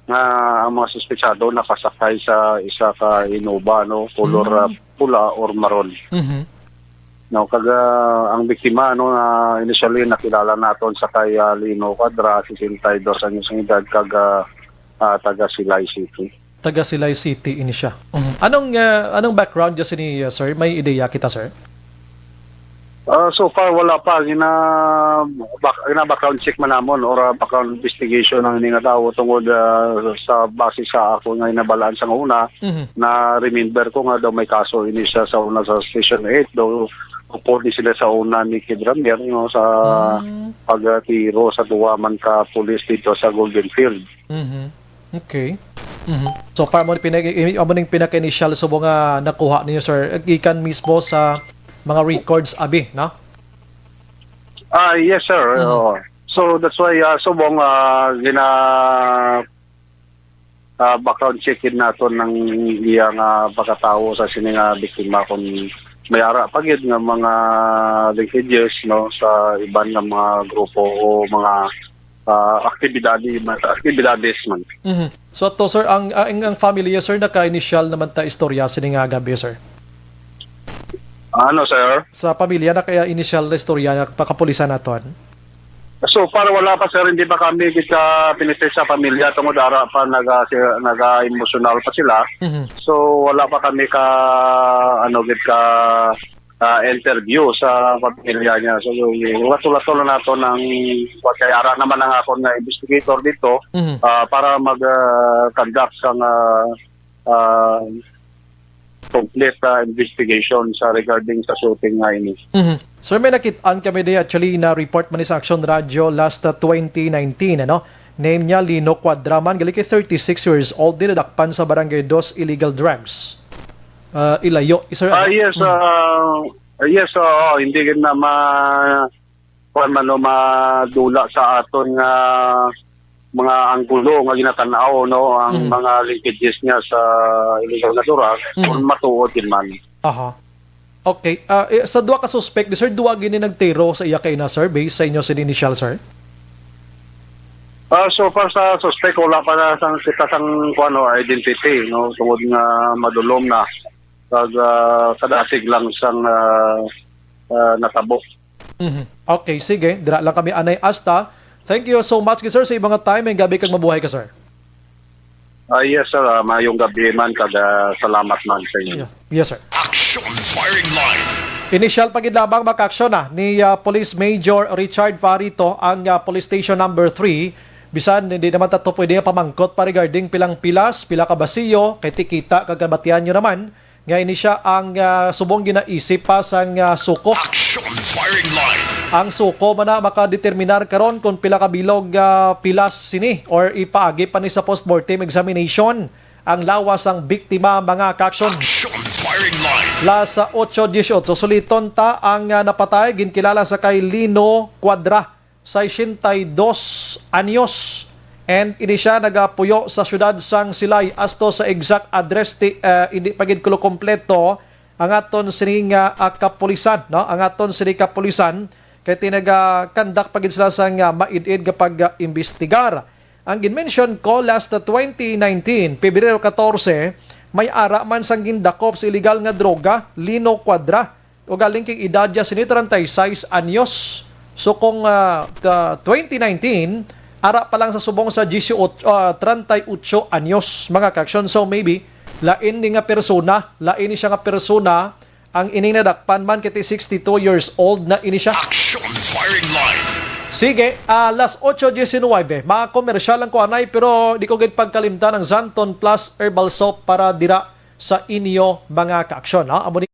nga ang mga suspetsado nakasakay sa isa ka Innova, no, color, Mm. ah, pula or maroon. Mhm. No, kag, ah, ang biktima, no, na initially nakilala naton sa kay, ah, Lino Cuadra, sesenta y dos anyos ang edad, kag, ah, ah, taga Silay City. Taga Silay City ini siya. Mhm. Anong, ah, anong background dyan sini, ah, sir? May ideya kita, sir? Ah, so far, wala pa. Gina-, back-, gina-background check man namon or, ah, background investigation ang ini nga tawo tungod, ah, sa base sa ako nga nabalaan sa una, Mhm. na remember ko nga daw may kaso ini siya sa una sa Station eight, daw upod ni sila sa una ni Kid Ramier, no, sa Mm. pagtiro sa duwa man ka pulis dito sa Golden Field. Mhm. Okay. Mhm. So, pa mo pinag-, amo ning pinaka-initial subong nga nakuha ninyo, sir, gikan mismo sa mga records, abi, no? Ah, yes, sir. Mhm. Oo. So, that's why, ah, subong, ah, gina-, ah, background check gid naton ang iya nga pagkatawo sa sini nga biktima kung may ara pa gid nga mga linkages, no, sa iban nga mga grupo o mga, ah, aktibidade-, aktibidades man. Mhm. So, to, sir, ang, ang, ang family, sir, naka-initial naman ta istorya sini nga gabi, sir? Ano, sir? Sa pamilya, naka-initial na istorya na pakapulisan naton? So far, wala pa, sir. Hindi pa kami gid ka pinitis sa pamilya tungod ara pa naga-, naga-emosyonal pa sila. Mhm. So, wala pa kami ka, ano, gid ka, ah, interview sa pamilya niya. So, lato-lato lang nato ng kay ara naman ang akon nga investigator dito, Mhm. ah, para mag, ah, conduct sang, ah, ah, complete, ah, investigation sa regarding sa shooting nga ini. Mhm. Sir, may nakit-an kami di actually na report man ni sa Action Radio last, ah, twenty nineteen, ano? Name niya Lino Cuadraman, gali kay thirty-six years old, din nadakpan sa Barangay Dos, illegal drugs. Ah, ilayo, sir, Ah, ano? yes, Mm. ah, yes, oo, hindi gid na ma-, kuwan man, no, madula sa aton nga mga anggulo nga ginatan-aw, no, ang Mm. mga linkages niya sa illegal nga drugs, Mm. kung matuod gid man. Aha. Okay. Ah, eh, sa duha ka suspect, di, sir, duha gini nagtiro sa iya kaina, sir, based sa inyo sin initial, sir? Ah, so far sa suspect, wala pa na sang kita sang, kuwan, no, identity, no, tungod nga madulom na. Kag, ah, kadasig lang sang, ah, ah, natabo. Mhm. Okay, sige. Dira lang kami anay hasta. Thank you so much, sir, sa imong time. May gabi kag mabuhay ka, sir. Ah, yes, sir. Ah, mayong gabi man, kag, ah, salamat man sa inyo. Yeah. Yes, sir. Action Firing Line. Initial pa gid lamang makaaksyon na ni, ah, Police Major Richard Farito ang, ah, Police Station Number Three. Bisan hindi naman tato pwede nga pamangkot pa regarding pilang pilas, pila ka basiyo, kay tikita kag kabatian nyo naman nga ini siya ang, ah, subong ginaisip pa sang, ah, suko. Action Firing Line. Ang suko man na makadeterminar karon kung pila ka bilog, ah, pilas sini or ipaagi pa ni sa postmortem examination ang lawas sang biktima, mga kaaksyon. Action Firing Line. Las otso dieciocho, suliton ta ang, ah, napatay, ginkilala sa kay Lino Cuadra, sesenta y dos anyos. And ini siya nagapuyo sa siyudad sang Silay. Asto sa exact address, ti, ah, hindi pa gid kulo kompleto ang aton sini nga, ah, kapulisan, no? Ang aton sini kapulisan, kay tinaga-conduct pa gid sila sang, ah, maid-id nga pag-imbestigar. Ang ginmention ko last twenty nineteen, Pebrero catorce, may ara man sang gindakop sa illegal nga droga, Lino Cuadra. Ugaling king edad niya sini treinta y seis anyos. So kung, ah, ka-, twenty nineteen, ara pa lang sa subong sa dieciocho, ah, treinta y ocho anyos, mga kaaksyon. So maybe, lain ni nga persona, lain ni siya nga persona, ang ining nadakpan man kay sixty-two years old na ini siya. Action Firing Line. Sige, ah, las otso diecinuebe, mga komersyal ang kuanay, pero di ko gid pagkalimtan ang Xanthone Plus Herbal Soap para dira sa inyo, mga kaaksyon, ha? Amo ni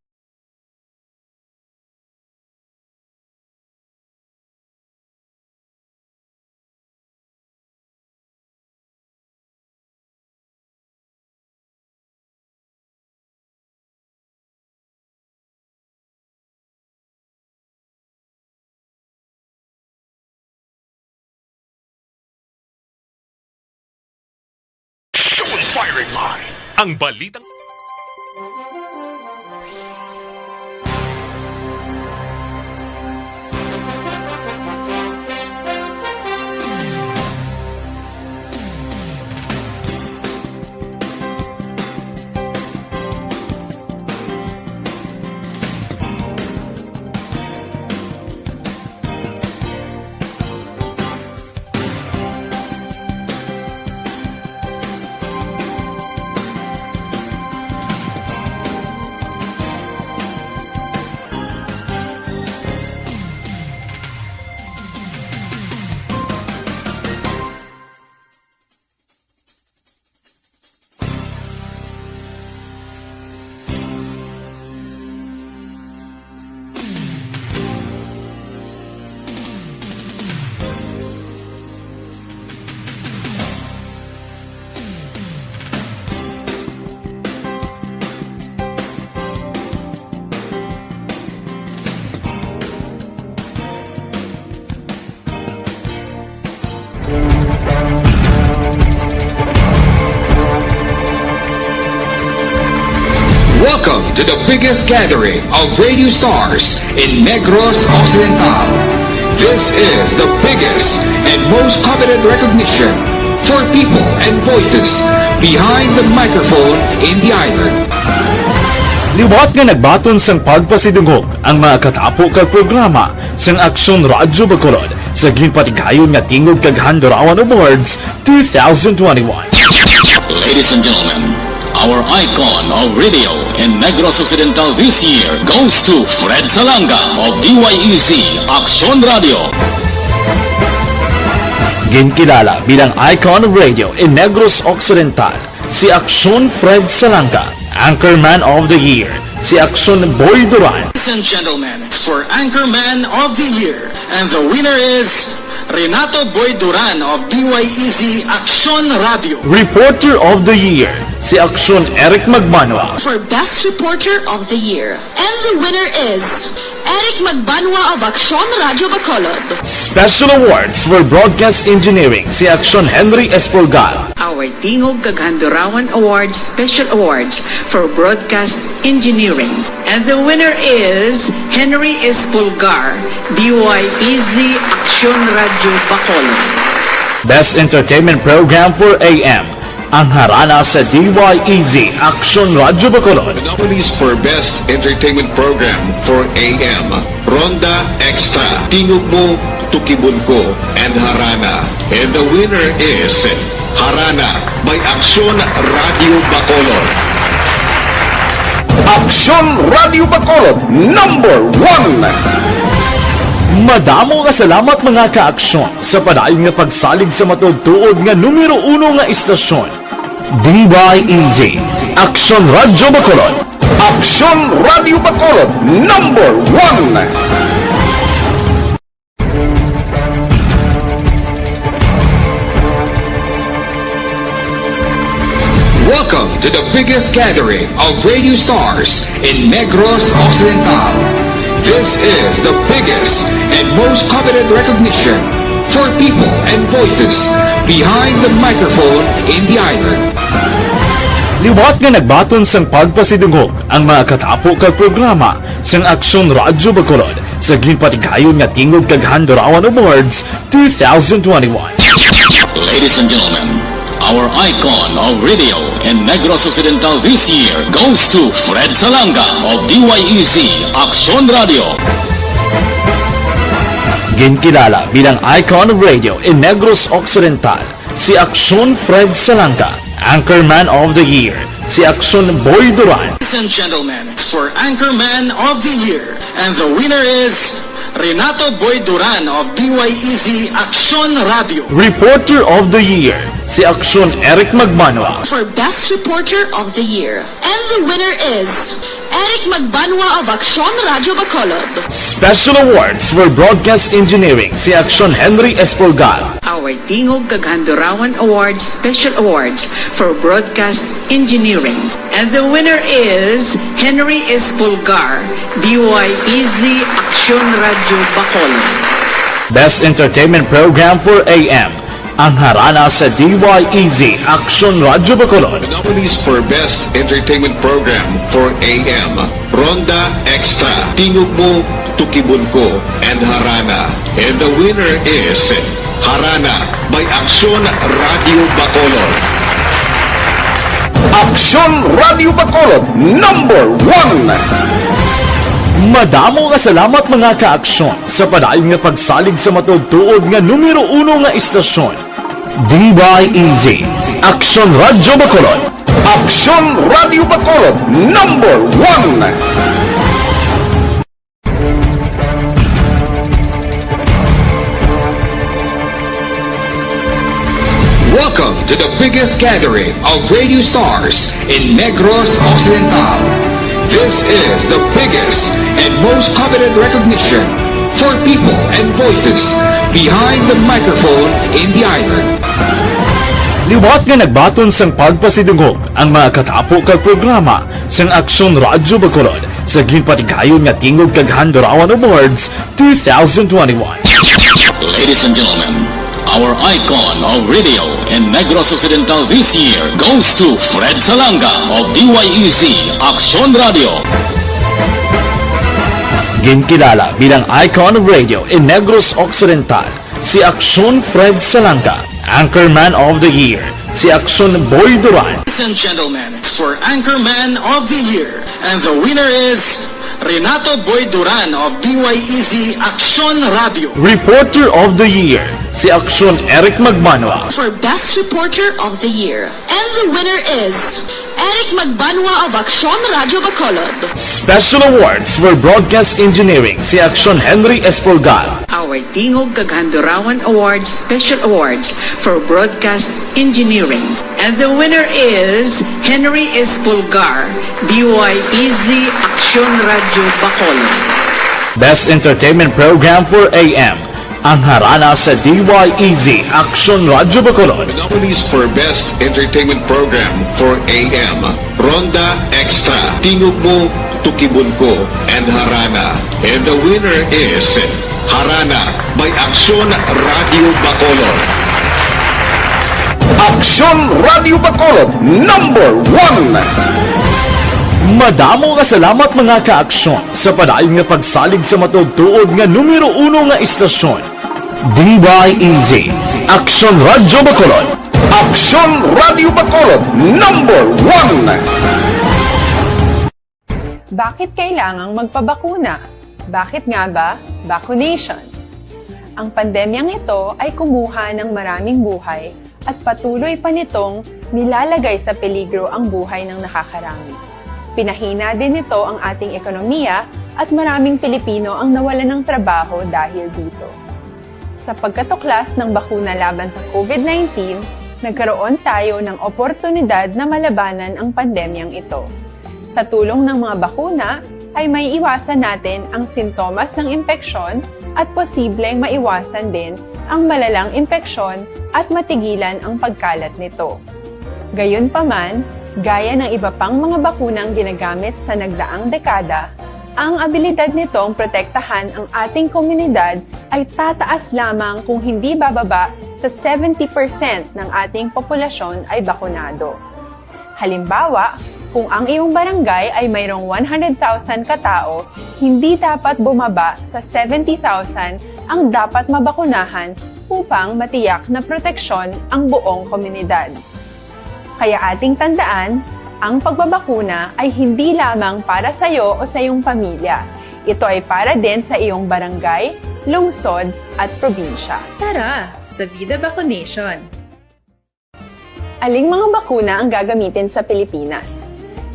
Firing Line. Ang balitang Welcome to the biggest gathering of radio stars in Negros Occidental. This is the biggest and most coveted recognition for people and voices behind the microphone in the island. Liwat nga nagbaton sang pagpasidungog ang mga katapo kag programa sang Aksyon Radyo Bacolod sa ginpatigayon nga Tingog kag Handurawan Awards two thousand twenty-one. Ladies and gentlemen, our icon of radio in Negros Occidental this year goes to Fred Salanga of D Y E Z Aksyon Radio. Ginkilala bilang icon of radio in Negros Occidental si Aksyon Fred Salanga. Anchorman of the Year si Aksyon Boy Duran. Ladies and gentlemen, for Anchorman of the Year, and the winner is Renato Boy Duran of D Y E Z Aksyon Radio. Reporter of the Year si Aksyon Eric Magbanwa. For Best Reporter of the Year, and the winner is Eric Magbanwa of Aksyon Radyo Bacolod. Special Awards for Broadcast Engineering si Aksyon Henry Espolgar. Our Tingog kag Handurawan Awards Special Awards for Broadcast Engineering. And the winner is Henry Espolgar, D Y E Z Aksyon Radyo Bacolod. Best Entertainment Program for A M, ang Harana sa D Y E Z Aksyon Radyo Bacolod. The nominees for Best Entertainment Program for A M, Ronda Extra, Tingog Mo, Tukibon Ko, and Harana. And the winner is Harana by Aksyon Radio Bacolod. Aksyon Radio Bacolod, number one. Madamo nga salamat, mga ka-aksyon, sa padayon nga pagsalig sa matuod-tuod nga numero uno nga istasyon. D Y E Z, Aksyon Radyo Bacolod. Aksyon Radyo Bacolod, number one. Welcome to the biggest gathering of radio stars in Negros Occidental. This is the biggest and most coveted recognition for people and voices behind the microphone in the island. Liwat nga nagbaton sang pagpasidungog ang mga katapo kag programa sang Aksyon Radyo Bacolod sa ginpatigayon nga Tingog kag Handurawan Awards two thousand twenty-one. Ladies and gentlemen, our icon of radio in Negros Occidental this year goes to Fred Salanga of D Y E Z Aksyon Radio. Ginkilala bilang icon of radio in Negros Occidental si Aksyon Fred Salanga. Anchorman of the Year si Aksyon Boy Duran. Ladies and gentlemen, for Anchorman of the Year, and the winner is Renato Boy Duran of D Y E Z Aksyon Radio. Reporter of the Year si Aksyon Eric Magbanwa. For Best Reporter of the Year, and the winner is Eric Magbanwa of Aksyon Radio Bacolod. Special Awards for Broadcast Engineering si Aksyon Henry Espolgar. Our Tingog kag Handurawan Awards Special Awards for Broadcast Engineering. And the winner is Henry Espolgar, D Y E Z Aksyon Radio Bacolod. Best Entertainment Program for A M, Ang harana sa D Y E Z Aksyon Radyo Bacolod. The nominees for Best Entertainment Program for A M, Ronda Extra, Tingog Mo, Tukibon Ko, and Harana. And the winner is Harana by Aksyon Radyo Bacolod. Aksyon Radyo Bacolod, number one. Madamo nga salamat, mga ka-aksyon, sa padayon nga pagsalig sa matuod-tuod nga numero uno nga istasyon, D Y E Z, Aksyon Radyo Bacolod. Aksyon Radyo Bacolod, number one. Welcome to the biggest gathering of radio stars in Negros Occidental. This is the biggest and most coveted recognition for people and voices behind the microphone in the island. Liwat nga nagbaton sang pagpasidungog ang mga katapo kag programa sang Aksyon Radyo Bacolod sa ginpatigayon nga Tingog kag Handurawan Awards two thousand twenty-one. Ladies and gentlemen, our icon of radio in Negros Occidental this year goes to Fred Salanga of D Y E Z Aksyon Radio. Ginkilala bilang icon of radio in Negros Occidental si Aksyon Fred Salanga, Anchorman of the Year si Aksyon Boy Duran. Ladies and gentlemen, for Anchorman of the Year, and the winner is Renato Boy Duran of D Y E Z Aksyon Radio. Reporter of the Year si Aksyon Eric Magbanwa. For Best Reporter of the Year, and the winner is Eric Magbanwa of Aksyon Radio Bacolod. Special Awards for Broadcast Engineering si Aksyon Henry Espolgar. Our Tingog kag Handurawan Awards Special Awards for Broadcast Engineering. And the winner is Henry Espolgar, D Y E Z Aksyon Radio Bacolod. Best Entertainment Program for A M, ang harana sa D Y E Z Aksyon Radio Bacolod. The nominees for Best Entertainment Program for A M, Ronda Extra, Tingog Mo, Tukibon Ko, and Harana. And the winner is Harana by Aksyon Radio Bacolod. Aksyon Radio Bacolod, number one. Madamo nga salamat, mga ka-aksyon, sa padayon nga pagsalig sa matuod-tuod nga numero uno nga istasyon, D Y E Z, Aksyon Radio Bacolod. Aksyon Radio Bacolod, number one. Bakit kailangang magpabakuna? Bakit nga ba vaccination? Ang pandemyang ito ay kumuha ng maraming buhay at patuloy pa nitong nilalagay sa peligro ang buhay ng nakakarami. Pinahina din nito ang ating ekonomiya at maraming Pilipino ang nawalan ng trabaho dahil dito. Sa pagkatuklas ng bakuna laban sa COVID nineteen, nagkaroon tayo ng oportunidad na malabanan ang pandemyang ito. Sa tulong ng mga bakuna, ay maiiwasan natin ang sintomas ng impeksyon at posibleng maiwasan din ang malalang impeksyon at matigilan ang pagkalat nito. Gayunpaman, gaya ng iba pang mga bakunang ginagamit sa nagdaang dekada, ang abilidad nitong protektahan ang ating komunidad ay tataas lamang kung hindi bababa sa seventy percent ng ating populasyon ay bakunado. Halimbawa, kung ang iyong barangay ay mayroong one hundred thousand katao, hindi dapat bumaba sa seventy thousand ang dapat mabakunahan upang matiyak na proteksyon ang buong komunidad. Kaya ating tandaan, ang pagbabakuna ay hindi lamang para sa iyo o sa iyong pamilya. Ito ay para din sa iyong barangay, lungsod, at probinsya. Tara sa Vida Vaccination! Aling mga bakuna ang gagamitin sa Pilipinas?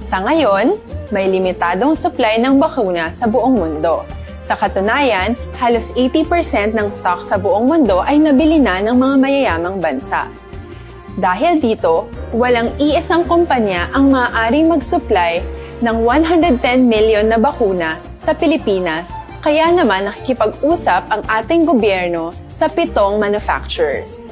Sa ngayon, may limitadong supply ng bakuna sa buong mundo. Sa katunayan, halos eighty percent ng stock sa buong mundo ay nabili na ng mga mayayamang bansa. Dahil dito, walang iisang kumpanya ang maaaring mag-supply ng one hundred ten million na bakuna sa Pilipinas, kaya naman nakikipag-usap ang ating gobyerno sa pitong manufacturers.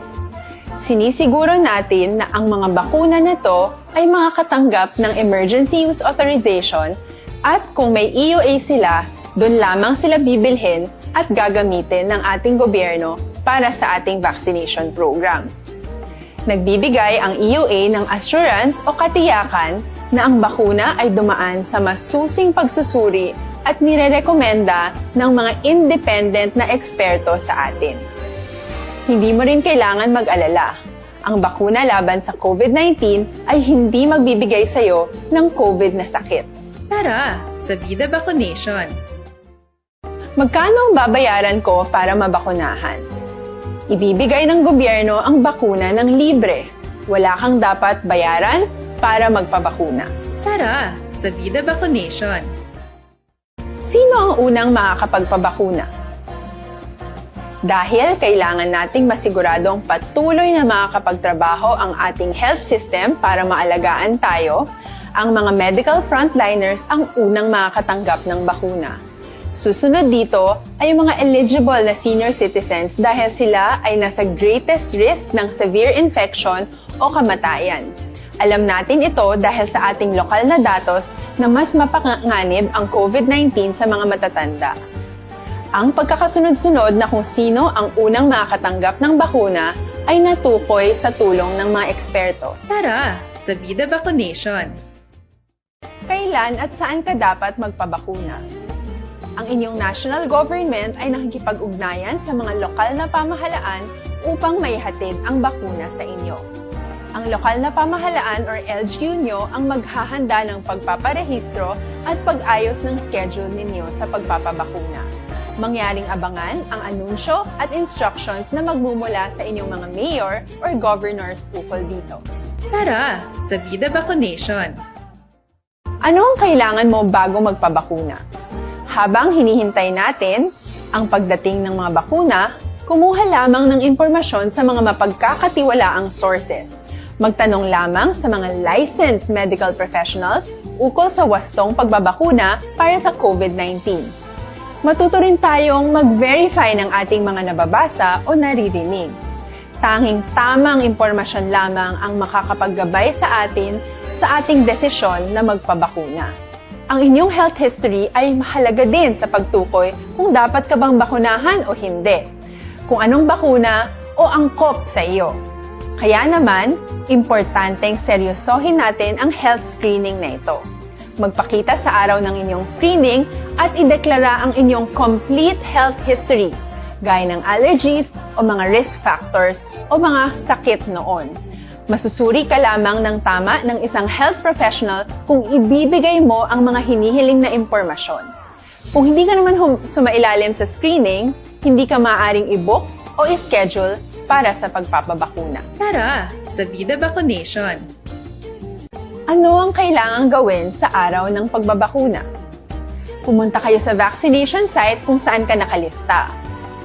Sinisiguro natin na ang mga bakuna na to ay makakatanggap ng emergency use authorization at kung may E U A sila, doon lamang sila bibilhin at gagamitin ng ating gobyerno para sa ating vaccination program. Nagbibigay ang E U A ng assurance o katiyakan na ang bakuna ay dumaan sa masusing pagsusuri at nirerekomenda ng mga independent na eksperto sa atin. Hindi mo rin kailangan mag-alala. Ang bakuna laban sa COVID nineteen ay hindi magbibigay sa iyo ng COVID na sakit. Tara, sa Bida Vaccination! Magkano ang babayaran ko para mabakunahan? Ibibigay ng gobyerno ang bakuna ng libre. Wala kang dapat bayaran para magpabakuna. Tara, sa Bida Vaccination! Sino ang unang makakapagpabakuna? Dahil kailangan nating masiguradong patuloy na makakapagtrabaho ang ating health system para maalagaan tayo, ang mga medical frontliners ang unang makakatanggap ng bakuna. Susunod dito ay ang mga eligible na senior citizens dahil sila ay nasa greatest risk ng severe infection o kamatayan. Alam natin ito dahil sa ating lokal na datos na mas mapanganib ang COVID nineteen sa mga matatanda. Ang pagkakasunod-sunod na kung sino ang unang makakatanggap ng bakuna ay natukoy sa tulong ng mga eksperto. Tara, sa Bida Vaccination! Kailan at saan ka dapat magpabakuna? Ang inyong national government ay nakikipag-ugnayan sa mga lokal na pamahalaan upang maihatid ang bakuna sa inyo. Ang lokal na pamahalaan or L G U nyo ang maghahanda ng pagpaparehistro at pag-ayos ng schedule ninyo sa pagpapabakuna. Mangyaring abangan ang anunsyo at instructions na magmumula sa inyong mga mayor or governors ukol dito. Tara, sa Bida Vaccination! Ano ang kailangan mo bago magpabakuna? Habang hinihintay natin ang pagdating ng mga bakuna, kumuha lamang ng impormasyon sa mga mapagkakatiwalaang sources. Magtanong lamang sa mga licensed medical professionals ukol sa wastong pagbabakuna para sa COVID nineteen. Matuto rin tayong mag-verify ng ating mga nababasa o naririnig. Tanging tamang impormasyon lamang ang makakapaggabay sa atin sa ating desisyon na magpabakuna. Ang inyong health history ay mahalaga din sa pagtukoy kung dapat ka bang bakunahan o hindi, kung anong bakuna o angkop sa iyo. Kaya naman, importanteng seryosohin natin ang health screening na ito. Magpakita sa araw ng inyong screening at ideklara ang inyong complete health history, gaya ng allergies o mga risk factors o mga sakit noon. Masusuri ka lamang ng tama ng isang health professional kung ibibigay mo ang mga hinihiling na impormasyon. Kung hindi ka naman hum- sumailalim sa screening, hindi ka maaaring i-book o i-schedule para sa pagpapabakuna. Tara, sa Bida Vaccination! Ano ang kailangang gawin sa araw ng pagbabakuna? Pumunta kayo sa vaccination site kung saan ka nakalista.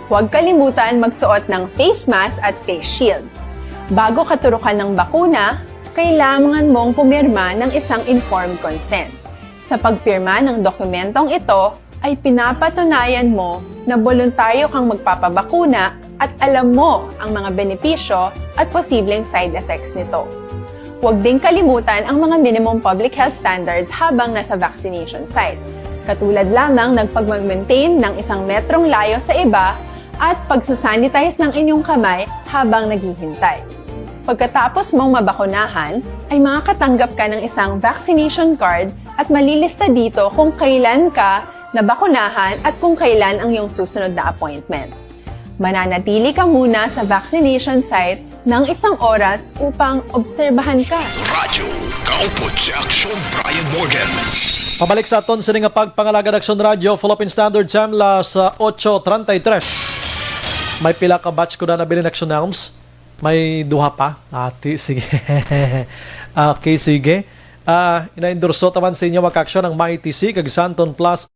Huwag kalimutan magsuot ng face mask at face shield. Bago katurukan ng bakuna, kailangan mong pumirma ng isang informed consent. Sa pagpirma ng dokumentong ito, ay pinapatunayan mo na boluntaryo kang magpapabakuna at alam mo ang mga benepisyo at posibleng side effects nito. Huwag ding kalimutan ang mga minimum public health standards habang nasa vaccination site, katulad lamang ng pagmag-maintain ng isang metrong layo sa iba at pagsasanitize ng inyong kamay habang naghihintay. Pagkatapos mong mabakunahan, ay makakatanggap ka ng isang vaccination card at malilista dito kung kailan ka nabakunahan at kung kailan ang iyong susunod na appointment. Mananatili ka muna sa vaccination site ng isang oras upang obserbahan ka. Radyo Kaupod si Aksyon Brian Morgan. Pabalik sa aton sini nga pagpangalagad, Aksyon Radyo, Philippine Standard Time, las, ah, ocho treinta y tres. May pila ka batch ko na nabilin, Aksyon Nelms? May duha pa? Ati, sige. Okay, sige. Ah, ina-endorso taman sa inyo, mga ka-aksyon, ang Mighty C kag Santon Plus.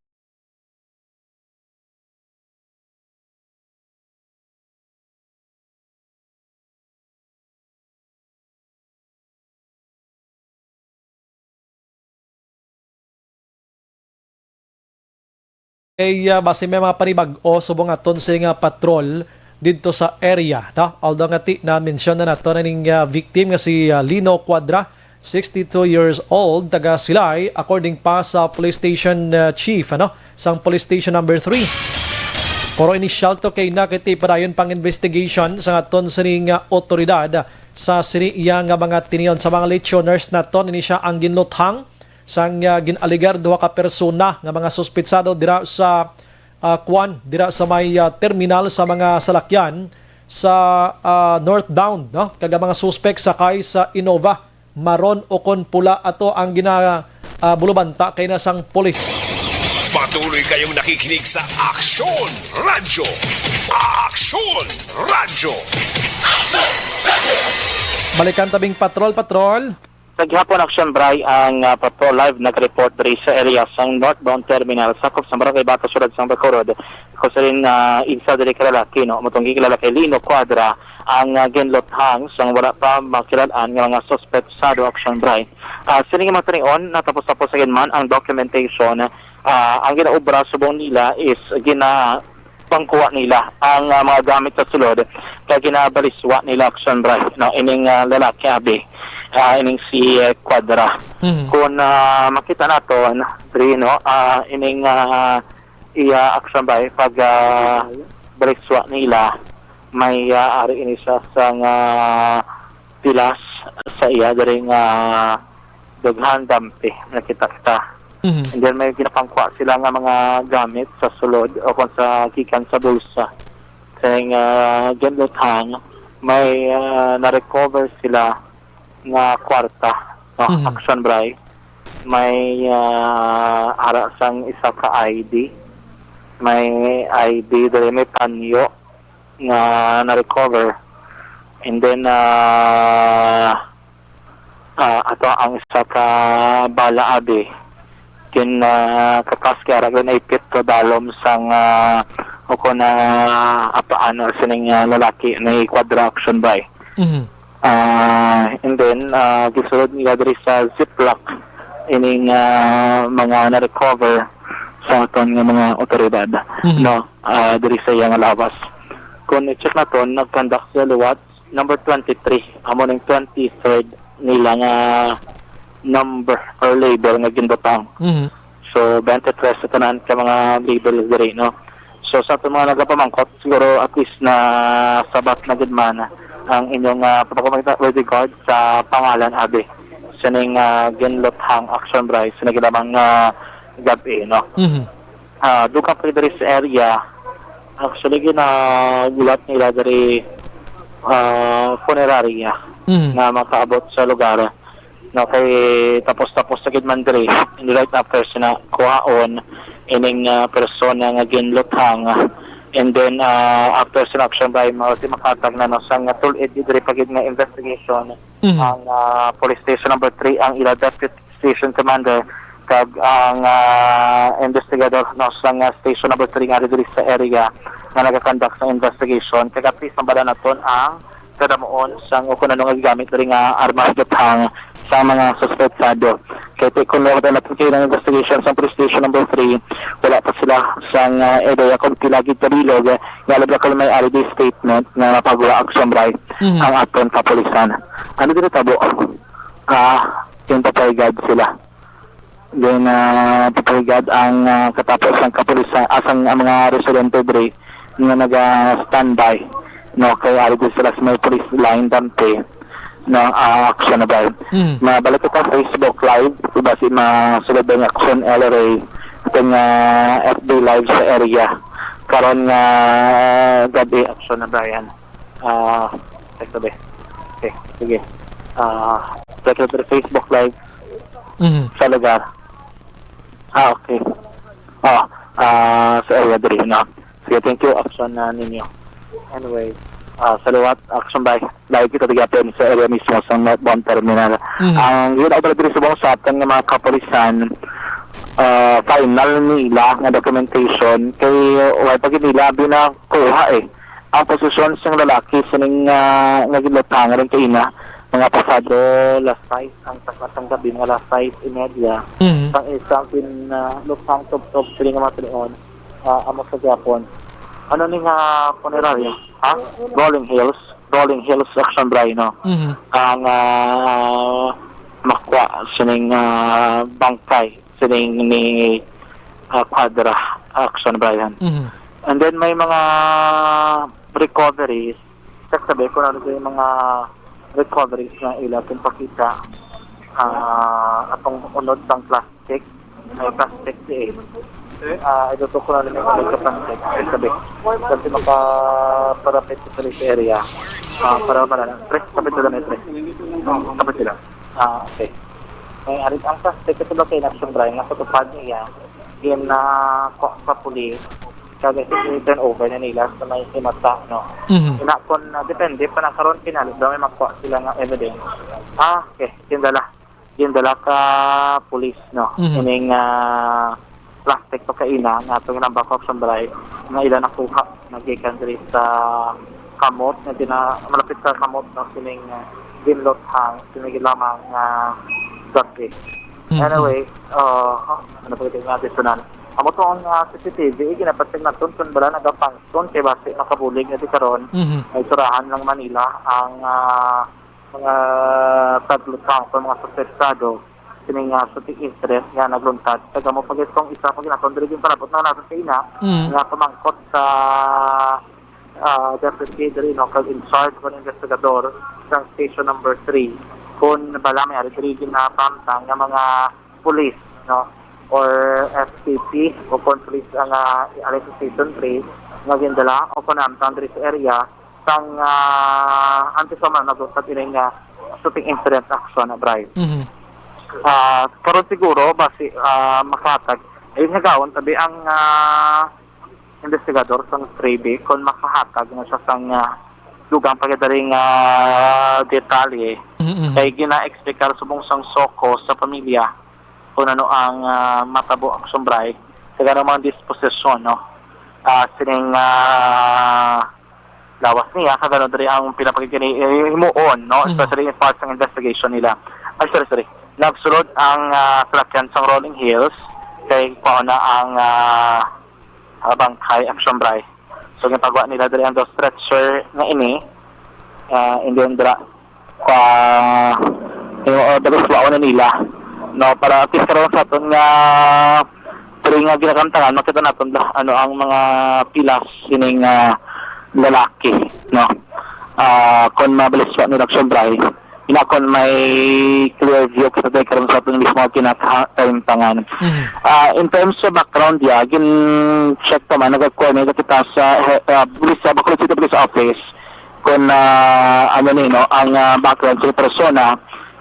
Kay, ah, basi may mga panibag-o subong aton sini nga patrol didto sa area, no? Although nga ti-, na-mention na nato na ning, ah, victim nga si, ah, Lino Cuadra, sixty-two years old, taga Silay, according pa sa police station, ah, chief, ano, sang police station number three. Pero inisyal to kay nakiti padayon pang investigation sa aton sining, ah, otoridad sa sini iya nga mga tinion. Sa mga lechoners naton, ini siya ang ginluthang sang, ah, gin-alegar duha ka persona nga mga suspetsado dira sa, ah, kwan, dira sa may, ah, terminal sa mga salakyan sa, ah, northbound, no? Kag ang mga suspek sakay sa Innova, maron o kon pula ato ang gina, ah, bulubanta kay na sang pulis. Patuloy kayong nakikinig sa Aksyon Radyo. Aksyon Radyo. Balikan tabing patrol, patrol. Sa gihapon, Action Bray, ang ah, patrol live nag-report diri sa area sang northbound terminal sakop sa Barangay Bata, Syudad sang Bacolod. Ako sa rin ah, isa diri ka lalaki, no, matong gikilala kay Lino Cuadra, ang ah, ginluthang sang wala pa makilal-an nga mga suspetsado, Action Bray. Ah, sining matanion, natapos-tapos sa man ang documentation. Ah, ang ginaobra subong nila is gina pangkuha nila ang ah, mga gamit sa sulod kay ginabaliswa nila, Action Bray, no, ining ah, lalaki abi, ah, ining si eh, Cuadra. Mhm. Kung ah, makita naton diri, no, ah, ining ah, iya, Action Bray, pag ah, baliswa nila, may ah, ari ini sa sang ah, pilas sa iya diri nga daghan dampi nakita kita. Mhm. And then may ginapangkuha sila nga mga gamit sa sulod o kung sa gikan sa bulsa. Kay nga ginluthang, may ah, na-recover sila nga kwarta, no? Mhm. Action Bray. May ah, ara sang isa ka I D. May I D diri, may panyo nga na-recover. And then ah, ah, ato ang isa ka bala abi, kin ah, kakas kay ara gid ipit to dalom sang ah, o kon na apa ano sining ah, lalaki ni Cuadra, Action Bray. Mhm. Ah, and then ah, gisulod nila diri sa Ziploc ining ah, mga na-recover sa aton nga mga otoridad, Mhm. no, ah, diri sa iya nga lawas. Kung i-check naton, nag-conduct sila liwat number twenty-three, amo ning twenty-third nila nga number or label nga ginbutang. Mhm. So, twenty-three sa tanan ka mga label diri, no? So, sa aton mga nagapamangkot, siguro at least na sabat na gid man ang inyong uh, pagpakita with regard sa pangalan abi sining uh, ginluthang, Action Bray, sa nagilamang uh, gabi, no? Mhm. Ah, dugang pa diri sa area. Actually, ginagulat nila diri ah, funeraria Mhm. nga makaabot sa lugar. No, kay tapos-tapos sa gid man diri, in right after sina kuhaon ining ah, persona nga ginluthang. And then ah, after sina Action Bray, mao si makatag na no, sang tulid diri pa gid nga investigation Mhm. ang ah, police station number three, ang ila deputy station commander, kag ang ah, investigador no, sa nga station number three nga diri sa area nga nagakonduct sa investigation. Kag at least mabala naton ang kadamuon sang o kung ano nga gigamit diri nga armas, butang sa mga suspetsado. Kay ti- kung makita natin kayo ng investigation sa police station number three, wala pa sila sang ah, ideya kung pila gid kabilog, nga alam lang kung may already statement nga mapagawa, Action Bray, Mhm. ang aton kapulisan. Ano diri tabo? Ah, yung papay guard sila. Then uh, papay guard ang ah, katapos ang kapulisan, asang ang mga residente diri nga naga-standby, no, kay ari gid sila sa may police line, dante, no, ah, Action Bray. Mm. Mabalik kita Facebook Live, basi masulod ang Action L R A, itong ah, F B Live sa area. Karon nga gabi, Action Bray, ah, text sabi. Okay, sige. Ah, check out the Facebook Live Mhm. sa lugar. Ah, okay. Ah, ah, sa area diri, no? Sige, thank you, Action na ninyo. Anyway, ah, sa liwat, Action Bray. Live kita digapon sa area mismo sa northbound terminal. Mhm. Ang yun ako diri subong sa aton nga mga kapulisan, ah, final nila nga documentation kay wala pa gid nila binakuha eh. Ang posisyon sang lalaki sining ah, nga ginlutangan rin kaina, mga pasado las sais ang taklat sang gabi, mga las sais y media. Mhm. Sang isa ang pin ah, lutang tubtob sila nga mga tinion, ah, amo sa gyapon. Ano ni nga punerarya? Ha? Rolling Hills. Rolling Hills, Action Bray, no? Mhm. Ang ah, makwa sining ah, bangkay sining ni ah, Quadra, Action Bray. Mhm. And then may mga recoveries. Check sabi ko na yung mga recoveries na ila itong pakita. Ah, atong unod sang plastic. May plastic di eh. Ah, ito to ko na yung unod sa plastic. Check sabi. Kasi makaparapit sa police area. Ah, para wala na. Pre, kapit sila na pre. Kapit sila. Ah, okay. May arit ang plastic ito ba kayo na sobra nga sa tupad niya. Gin na ko sa pulis. Kaya i-turn over na nila sa may simata, no? Mhm. Ina kon uh, depende pa na karon pinalit daw may makuha sila nga evidence. Ah, okay. Gindala. Gindala ka pulis, no? Mhm. Ining ah, plastic to kaina nga atong nambakok sa balay nga ila nakuha nagikan diri sa kamot nga gina, malapit sa kamot, no, sining uh, ginlothang sining lamang nga gabi. Mhm. Anyway, uh, ano ba ito nga additional? Amo to ang uh, C C T V, ginapatig naton kung bala nagapangton kay basi makabulig na di karon. Mhm. May surahan lang Manila ang uh, mga tagluthang o mga suspetsado sining uh, shooting incident nga nagluntad. Kag amo pa gid tong isa pa ginaton diri ginpalabot na natin sa ina Mhm. nga pamangkot sa ah, deputy diri no kag in charge kon investigador sa station number three, kon bala may ari diri ginapamtang nga mga police, no, or S P P o kon police ang uh, sa station three nga gindala o kon namtang diri sa area sang uh, antes sa mga nagusag ining uh, shooting incident action, Bryce. Mhm. Ah, karon siguro basi ah, makatag ay nagaon tabi ang ah, investigador sang Stray Bay kon makahatag na siya sang ah, dugang pagkadaring ah, detalye. Mhm. Kay gina-explicar subong sang SOCO sa pamilya kung ano ang ah, matabo ang sumbray sa ganang mga disposisyon, no? Ah, sining ah, lawas niya kag ano diri ang pinapagkini himuon, no? Mhm. Especially in part sang investigation nila. Ay, sorry, sorry. Nagsulod ang ah, salakyan sang Rolling Hills kay kuha na ang ah, ah, bangkay ang sumbray. So gipagwa nila diri ang dos stretcher nga ini. Ah, and then dira pa yung uh, dalos na nila, no, para at least karon sa aton nga diri nga ginakamtangan makita naton ba ano ang mga pilas sining ah, lalaki, no. Ah, kon mabilis pa nila sumbray, ina kon may clear view kita diri karon sa aton mismo kinakaimtangan. Mhm. Ah, in terms of background, ya, gin check pa man, nagag-coordinate kita sa uh, police, sa Bacolod City Police Office kung ah, ano ni, no, ang ah, background sa persona.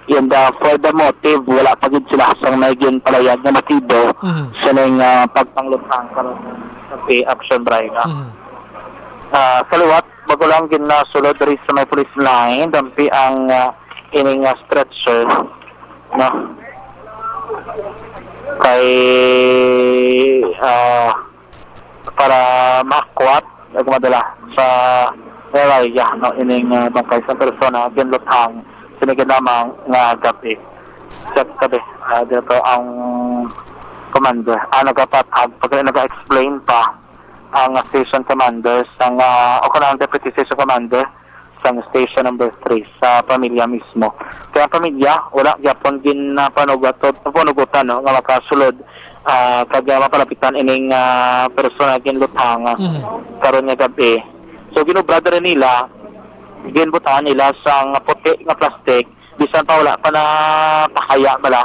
And ah, for the motive, wala pa gid sila sang may ginpalayag nga motibo Mhm. sa ning ah, pagpanglutang karon sa pay action, Bray, no? Mhm. Ah, sa liwat, bago lang ginasulod diri sa may police line, dampi ang ah, ining ah, stretcher, no? Kay ah, para makwat ag madala sa area, no, ining ah, bangkay sa persona ginluthang sini gid lamang nga gabi. Check tabi, ah, dito ang commander. Ah, nagapatag, pag nag-explain pa ang station commander sang ah, o kanang deputy station commander sang station number three sa pamilya mismo. Kaya ang pamilya, wala gyapon ginapanugot o panugutan, no, nga makasulod ah, kag ah, mapalapitan ining ah, persona ginluthang ah, Mhm. karon nga gabi. So ginubra diri nila, ginbutangan nila sang puti nga plastic, bisan pa wala pa na pakaya bala.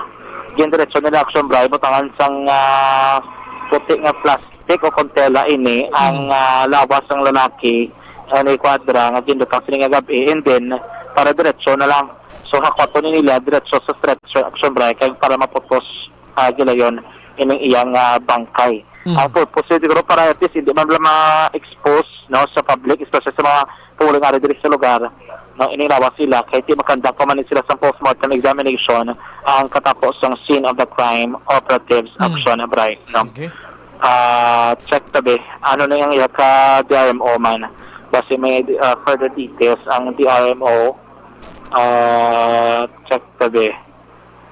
Gindiretso nila action bra, butangan sang ah, puti nga plastic o kontela ini ang ah, lawas sang lalaki, ah, ni Quadra nga ginlutang sini nga gabi, and then para diretso na lang. So hakoton ni nila diretso sa stretcher action bra kay para maputos ah, gilayon ining iyang ah, bangkay. Mm. Ang purpose siguro para at least hindi man lang ma-expose, no, sa public, especially sa mga pumulong ari diri sa lugar, no, inilawas sila kay di makandako man sila sa postmortem examination ang katapo sang scene of the crime operatives Mm. action, Bray, no. Sige. Ah, check tabi. Ano na yung iya ka D R M O man? Basi may ah, further details ang D R M O. Ah, check tabi.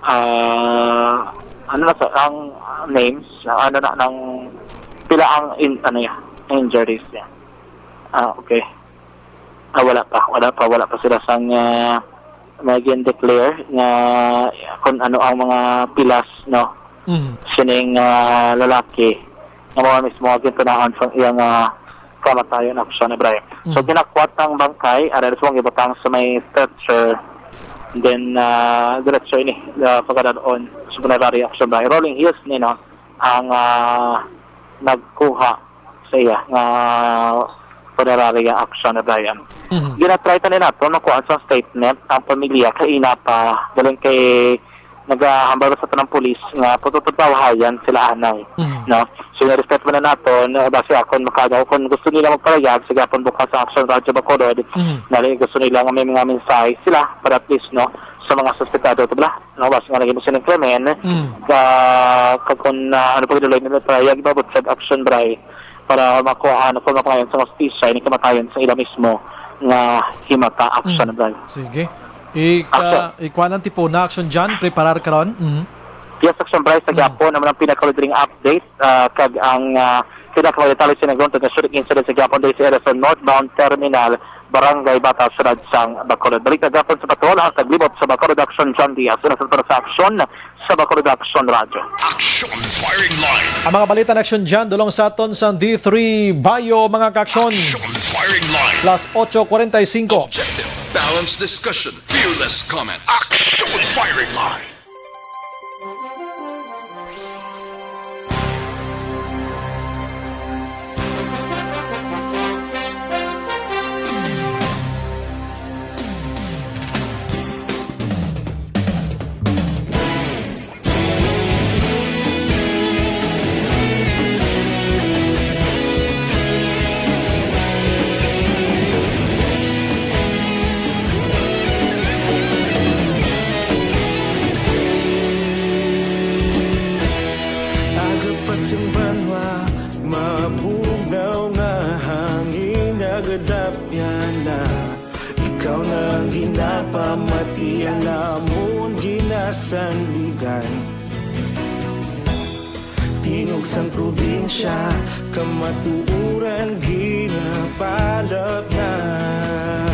Ah, ano na sa ang names? Ano na nang pila ang in, ano ya, injuries niya? Ah, okay. Ah, wala pa, wala pa, wala pa sila sang ah, may gin-declare nga kung ano ang mga pilas, no, Mhm. sining ah, lalaki. nga mao mismo ang gintunaan sang iyang, ah, kamatayon, aksyon, Bray. So, Mhm. ginakwat ang bangkay, ari mismo gibutang sa may stretcher. Then, ah, diretso ini, ah, pagkadad-on sa funerary action, Bray. Rolling Hills ni, no, ang, ah, nagkuha sa iya nga funerary action, Brian. Mhm. Ginatry ta ni nato makuha sa statement ang pamilya kaina pa, galing kay nagahambal sa tanang pulis nga putupod kawahayan sila anay, Mhm. no? So, respect man na nato, no, basi akon makaano, kung gusto nila magpalaya, sige, apon bukas ang Action Radyo Bacolod, Mhm. dali gusto nila nga may mga mensahe sila para at least, no, sa mga suspetado, to bala, no, basi nga naging sila ng krimen, Mm. ka, ka, kung, ah, ano pa gid ulit nila, para yag ibabot sa action, Bray, para makuhaan, kung mapangayon sa hustisya, ini kamatayon sa ila mismo nga himata, action, Mm. Bray. Sige. Ika-, Action. Ikuan ang tipon na, Action John, preparar karon. Mhm. Yes, Action Bryce, sa Mm. gyapon naman ang pinakahuling update, ah, kag ang, ah, pinakahuling detalye sa nagluntog nga shooting incident sa gyapon diri sa area sa northbound terminal, Barangay Bata, Siyudad sang Bacolod. Balik na gyapon sa patrol ang taglibot sa Bacolod, Action John Diaz. Una sa, para sa aksyon sa Bacolod Action Radyo. Action Firing Line. Ang mga balita na Action John, dulong sa aton sa D three Bayo, mga ka-action. Action Firing Line. Plus ocho cuarenta y cinco. Objective, balanced discussion, fearless comment. Action Firing Line. Aga pa sing banwa, mabugnaw nga hangin nagadapyan na. Ikaw na ang ginapamati, ang amon ginasandigan. Tingog sang probinsya, kamatuoran ginapalapnat.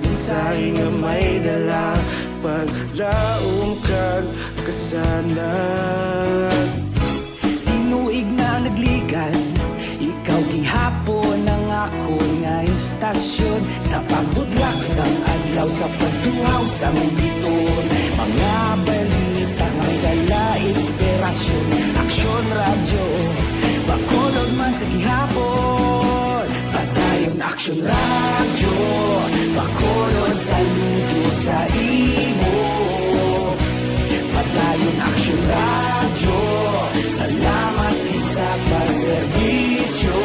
Mensahe nga may dala, paglaom kag kasanag. Tinuig na nagligan, ikaw gihapon ang akon nga istasyon. Sa pagbudlak sang adlaw, sa pagtuhaw sang bituon, mga balita may dala inspirasyon. Aksyon Radyo, Bacolod man sa gihapon. Padayon Aksyon Radyo, Bacolod, saludo sa imo. Padayon Aksyon Radyo, salamat gid sa pagserbisyo.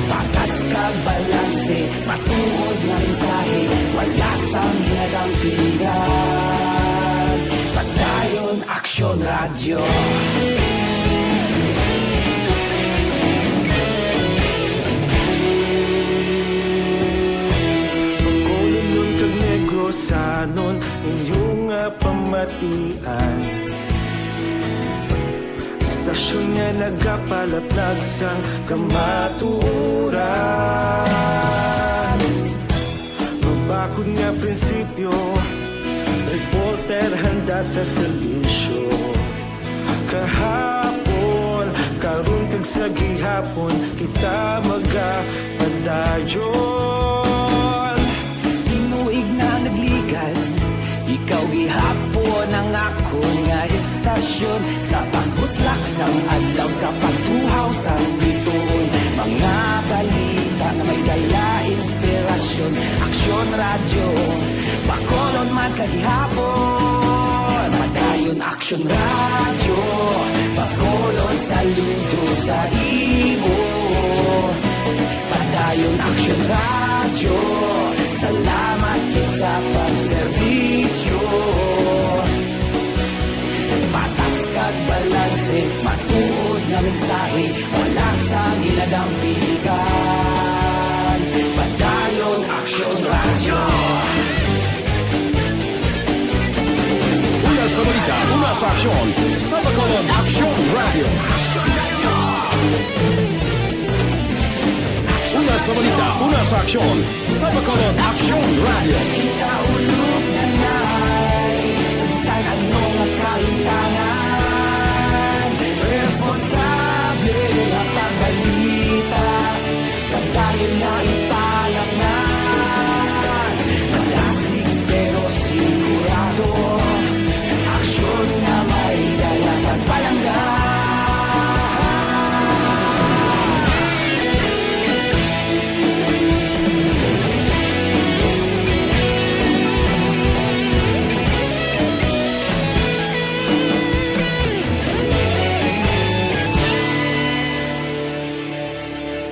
Patas kag balanse, matuod nga mensahe, wala sang ginadampigan. Padayon Aksyon Radyo. Bacolodnon kag Negrosanon, inyo nga pamatian. Istasyon nga nagapalaplag sang kamatuoran. Mabakod nga prinsipyo, reporter handa sa serbisyo. Kahapon, karon kag sa gihapon, kita magapadayon. Tinuig na nagligan, ikaw gihapon ang akon nga istasyon. Sa pagbutlak sang adlaw, sa pagtuhaw sang bituon, mga balita nga may dala inspirasyon. Aksyon Radyo, Bacolod man sa gihapon. Padayon Aksyon Radyo, Bacolod, saludo sa imo. Padayon Aksyon Radyo, salamat gid sa pagserbisyo. Patas kag balanse, matuod nga mensahe, wala sang ginadampigan. Padayon Aksyon Radyo. Una sa balita, una sa aksyon, sa Bacolod Aksyon Radyo. Una sa balita, una sa aksyon, sa Bacolod Aksyon Radyo. Kita ulog na nai, sa bisan ano nga kahintangan, respond Nga ipalaknag, madasig pero sigurado. Aksyon nga may dala pagpalangga.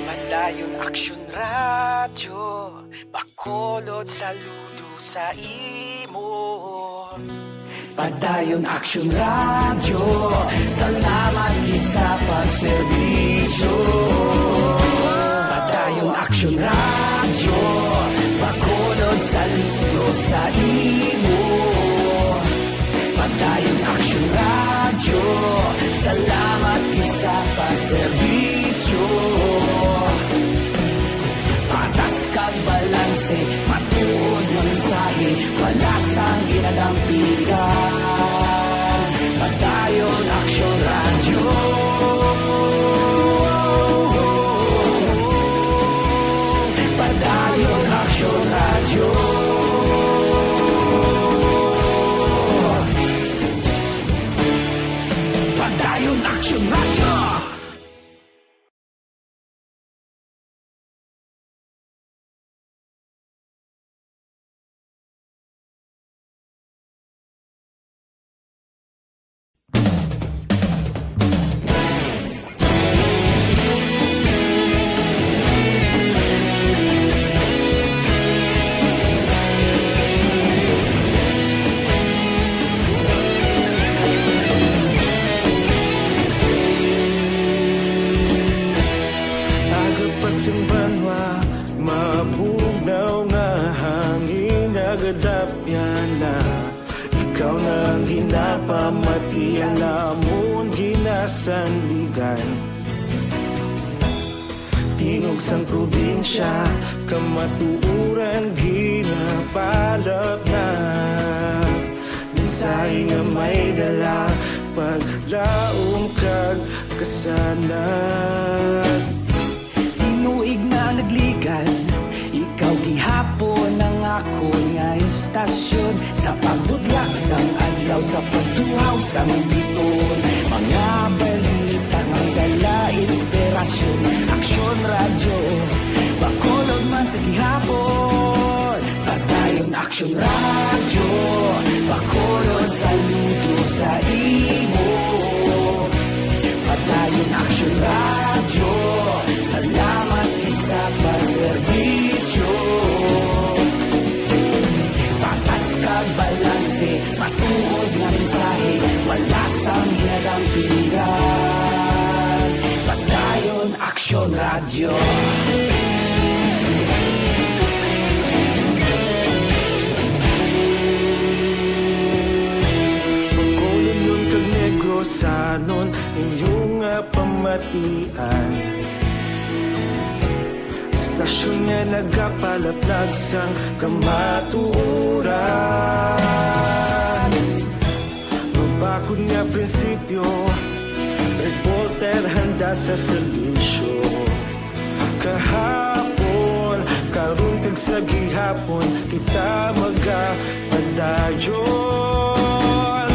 Padayon Aksyon Radyo, bakulod saludo sa imo. Padayon Aksyon Radyo, salamat gid sa pagserbisyo. Padayon Aksyon Radyo, bakulod saludo sa imo. Padayon Aksyon Radyo, salamat gid sa pagserbisyo. Patas kag balanse, matuod nga mensahe, wala sang ginadampigan. Padayon Aksyon Radyo. Padayon Aksyon Radyo. Padayon Aksyon Radyo. Aga pa sing banwa, mabugnaw nga hangin nagadapyan na. Ikaw na ang ginapamati, ang amon ginasandigan. Tingog sang probinsya, kamatuoran ginapalapnag. Mensahe nga may dala, paglaom kag kasanag. Tinuig na nagligad, ikaw gihapon ang akon nga istasyon. Sa pagbudlak sang adlaw, sa pagtuhaw sang biton, mga balita nga dala inspirasyon. Aksyon Radyo, bakulod man sa gihapon. Padayon Aksyon Radyo, bakulod saludo sa imo. Padayon Aksyon Radyo, salamat gid sa pagserbisyo. Patas kag balanse, matuod nga mensahe, wala sang ginadampigan. Padayon Aksyon Radyo. Bacolod kag Negrosanon, inyo nga pamatian. Istasyon nga nagapalaplag sang kamatuoran. Mabakod nga prinsipyo, reporter handa sa serbisyo. Kahapon, karon kag sa gihapon, kita magapadayon.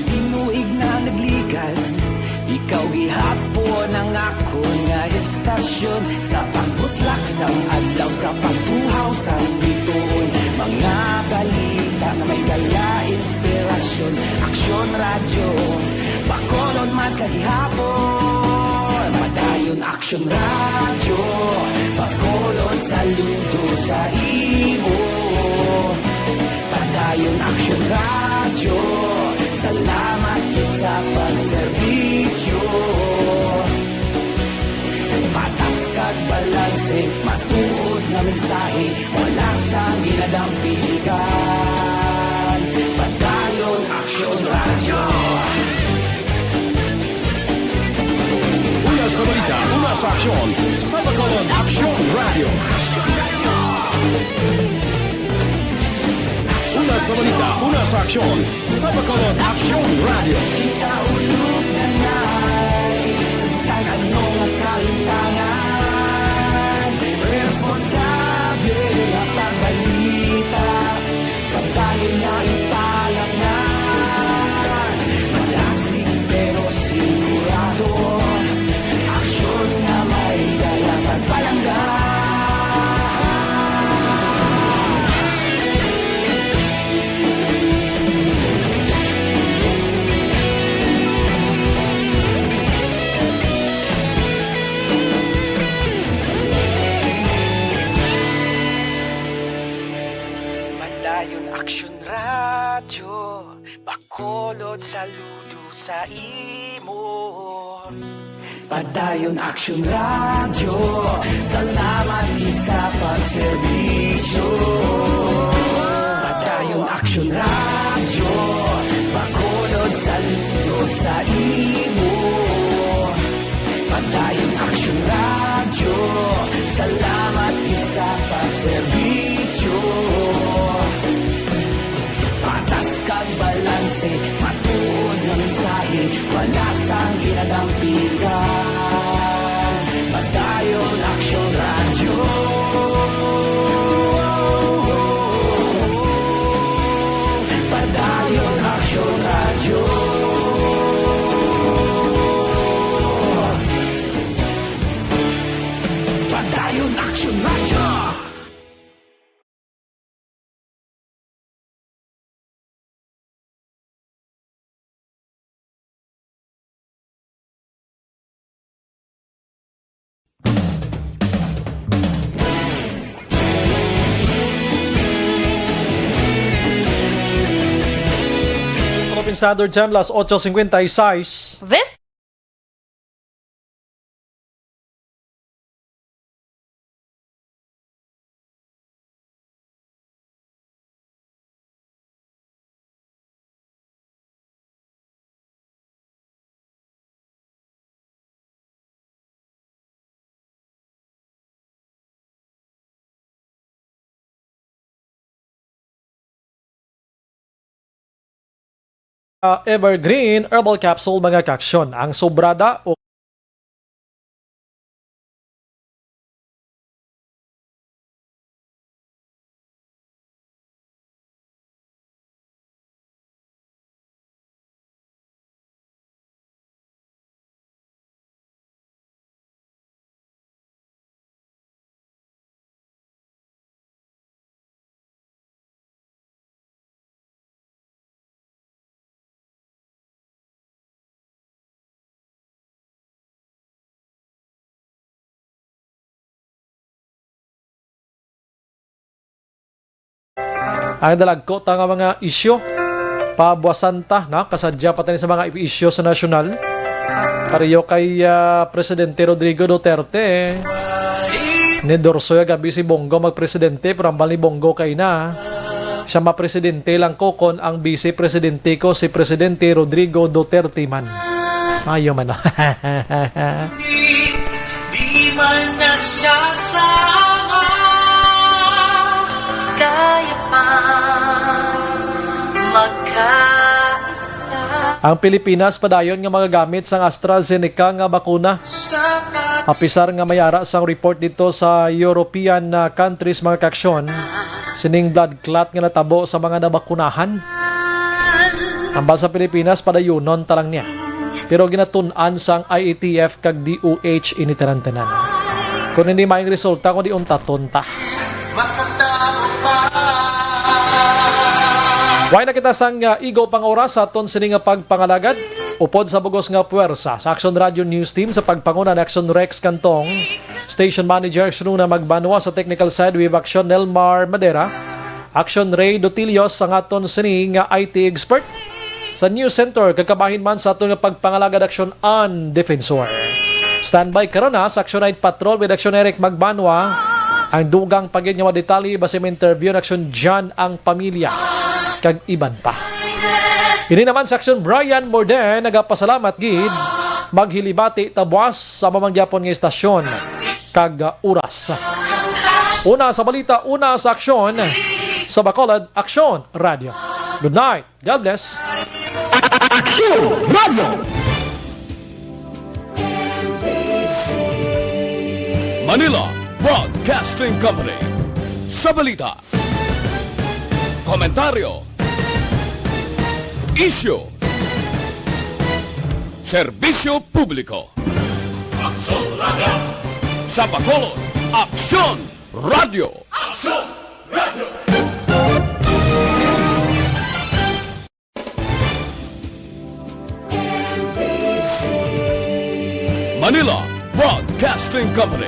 Tinuig na nagligad, ikaw gihapon ang akon nga istasyon. Sa pagbutlak sang adlaw, sa pagtuhaw sang bituon, mga balita nga may dala inspirasyon. Aksyon Radyo, Bacolod man sa gihapon. Padayon Aksyon Radyo, Bacolod saludo sa imo. Padayon Aksyon Radyo, salamat gid sa pagserbisyo. Patas kag balanse, matuod nga mensahe, wala sang ginadampigan. Padayon Aksyon Radyo. Una sa balita, una sa aksyon, sa Bacolod Aksyon Radyo. Una sa balita, una sa aksyon, sa Bacolod Aksyon Radyo. Kita ulog na na'y sa ano nga kahintangan. Press Ayon Aksyon Radyo, Bacolod, saludo sa imo. Padayon Aksyon Radyo, salamat gid sa pagserbisyo. Padayon Aksyon Radyo, Bacolod, saludo sa imo. Padayon Aksyon Radyo, salamat gid sa pagserbisyo. Patas kag balanse, matuod nga mensahe, wala sang ginadampigan. Padayon Aksyon Radyo. Padayon Aksyon Radyo. Padayon Aksyon Radyo. Philippine Standard Time, las ocho cincuenta y seis. This Ah, Evergreen Herbal Capsule, mga kaaksyon. Ang sobrada o Ang dalagko ta nga mga isyu, pabuasan ta, no? Kasadya pa tani sa mga isyu sa nasyonal. Pareho kay, ah, Presidente Rodrigo Duterte, nindorso ya gabi si Bongo magpresidente, pero ambal ni Bongo kay na, siya mapresidente lang ko kon ang vice presidente ko si Presidente Rodrigo Duterte man. Ayo man. Di man nagsasama, kaya pa magkaisa. Ang Pilipinas padayon nga magagamit sang AstraZeneca nga bakuna. Apisar nga may ara sang report dito sa European, ah, countries, mga kaaksyon, sining blood clot nga natabo sa mga nabakunahan. Ambal sa Pilipinas, padayunon ta lang niya. Pero ginatun-an sang I A T F kag D O H ini tanan-tanan. Kung hindi maayong resulta, kundi untaton ta. Way na kita sang, ah, igo pang oras sa aton sini nga pagpangalagad. Upod sa bugos nga puwersa sa Action Radio News Team sa pagpanguna ni Action Rex Cantong, Station Manager Action Una Magbanwa, sa technical side, we have Action Nelmar Madera, Action Ray Dotilios, ang aton sini nga I T expert sa News Center, kag kabahin man sa aton nga pagpangalagad, Action An Defensor. Standby karon na sa Action Night Patrol with Action Eric Magbanwa. Ang dugang pa gid nga mga detalye basi ma-interview ni Action John ang pamilya, kag iban pa. Ini naman sa Action Brian Morden, nagapasalamat gid. Maghilibati ta buas sa mamangyapon nga istasyon kag oras. Una sa balita, una sa aksyon, sa Bacolod Aksyon Radio. Good night. God bless. Aksyon Radio. Manila Broadcasting Company. Sa balita, komentaryo, isyu, serbisyo publiko. Aksyon Radio. Sa Bacolod, Aksyon Radio. Aksyon Radio. Manila Broadcasting Company.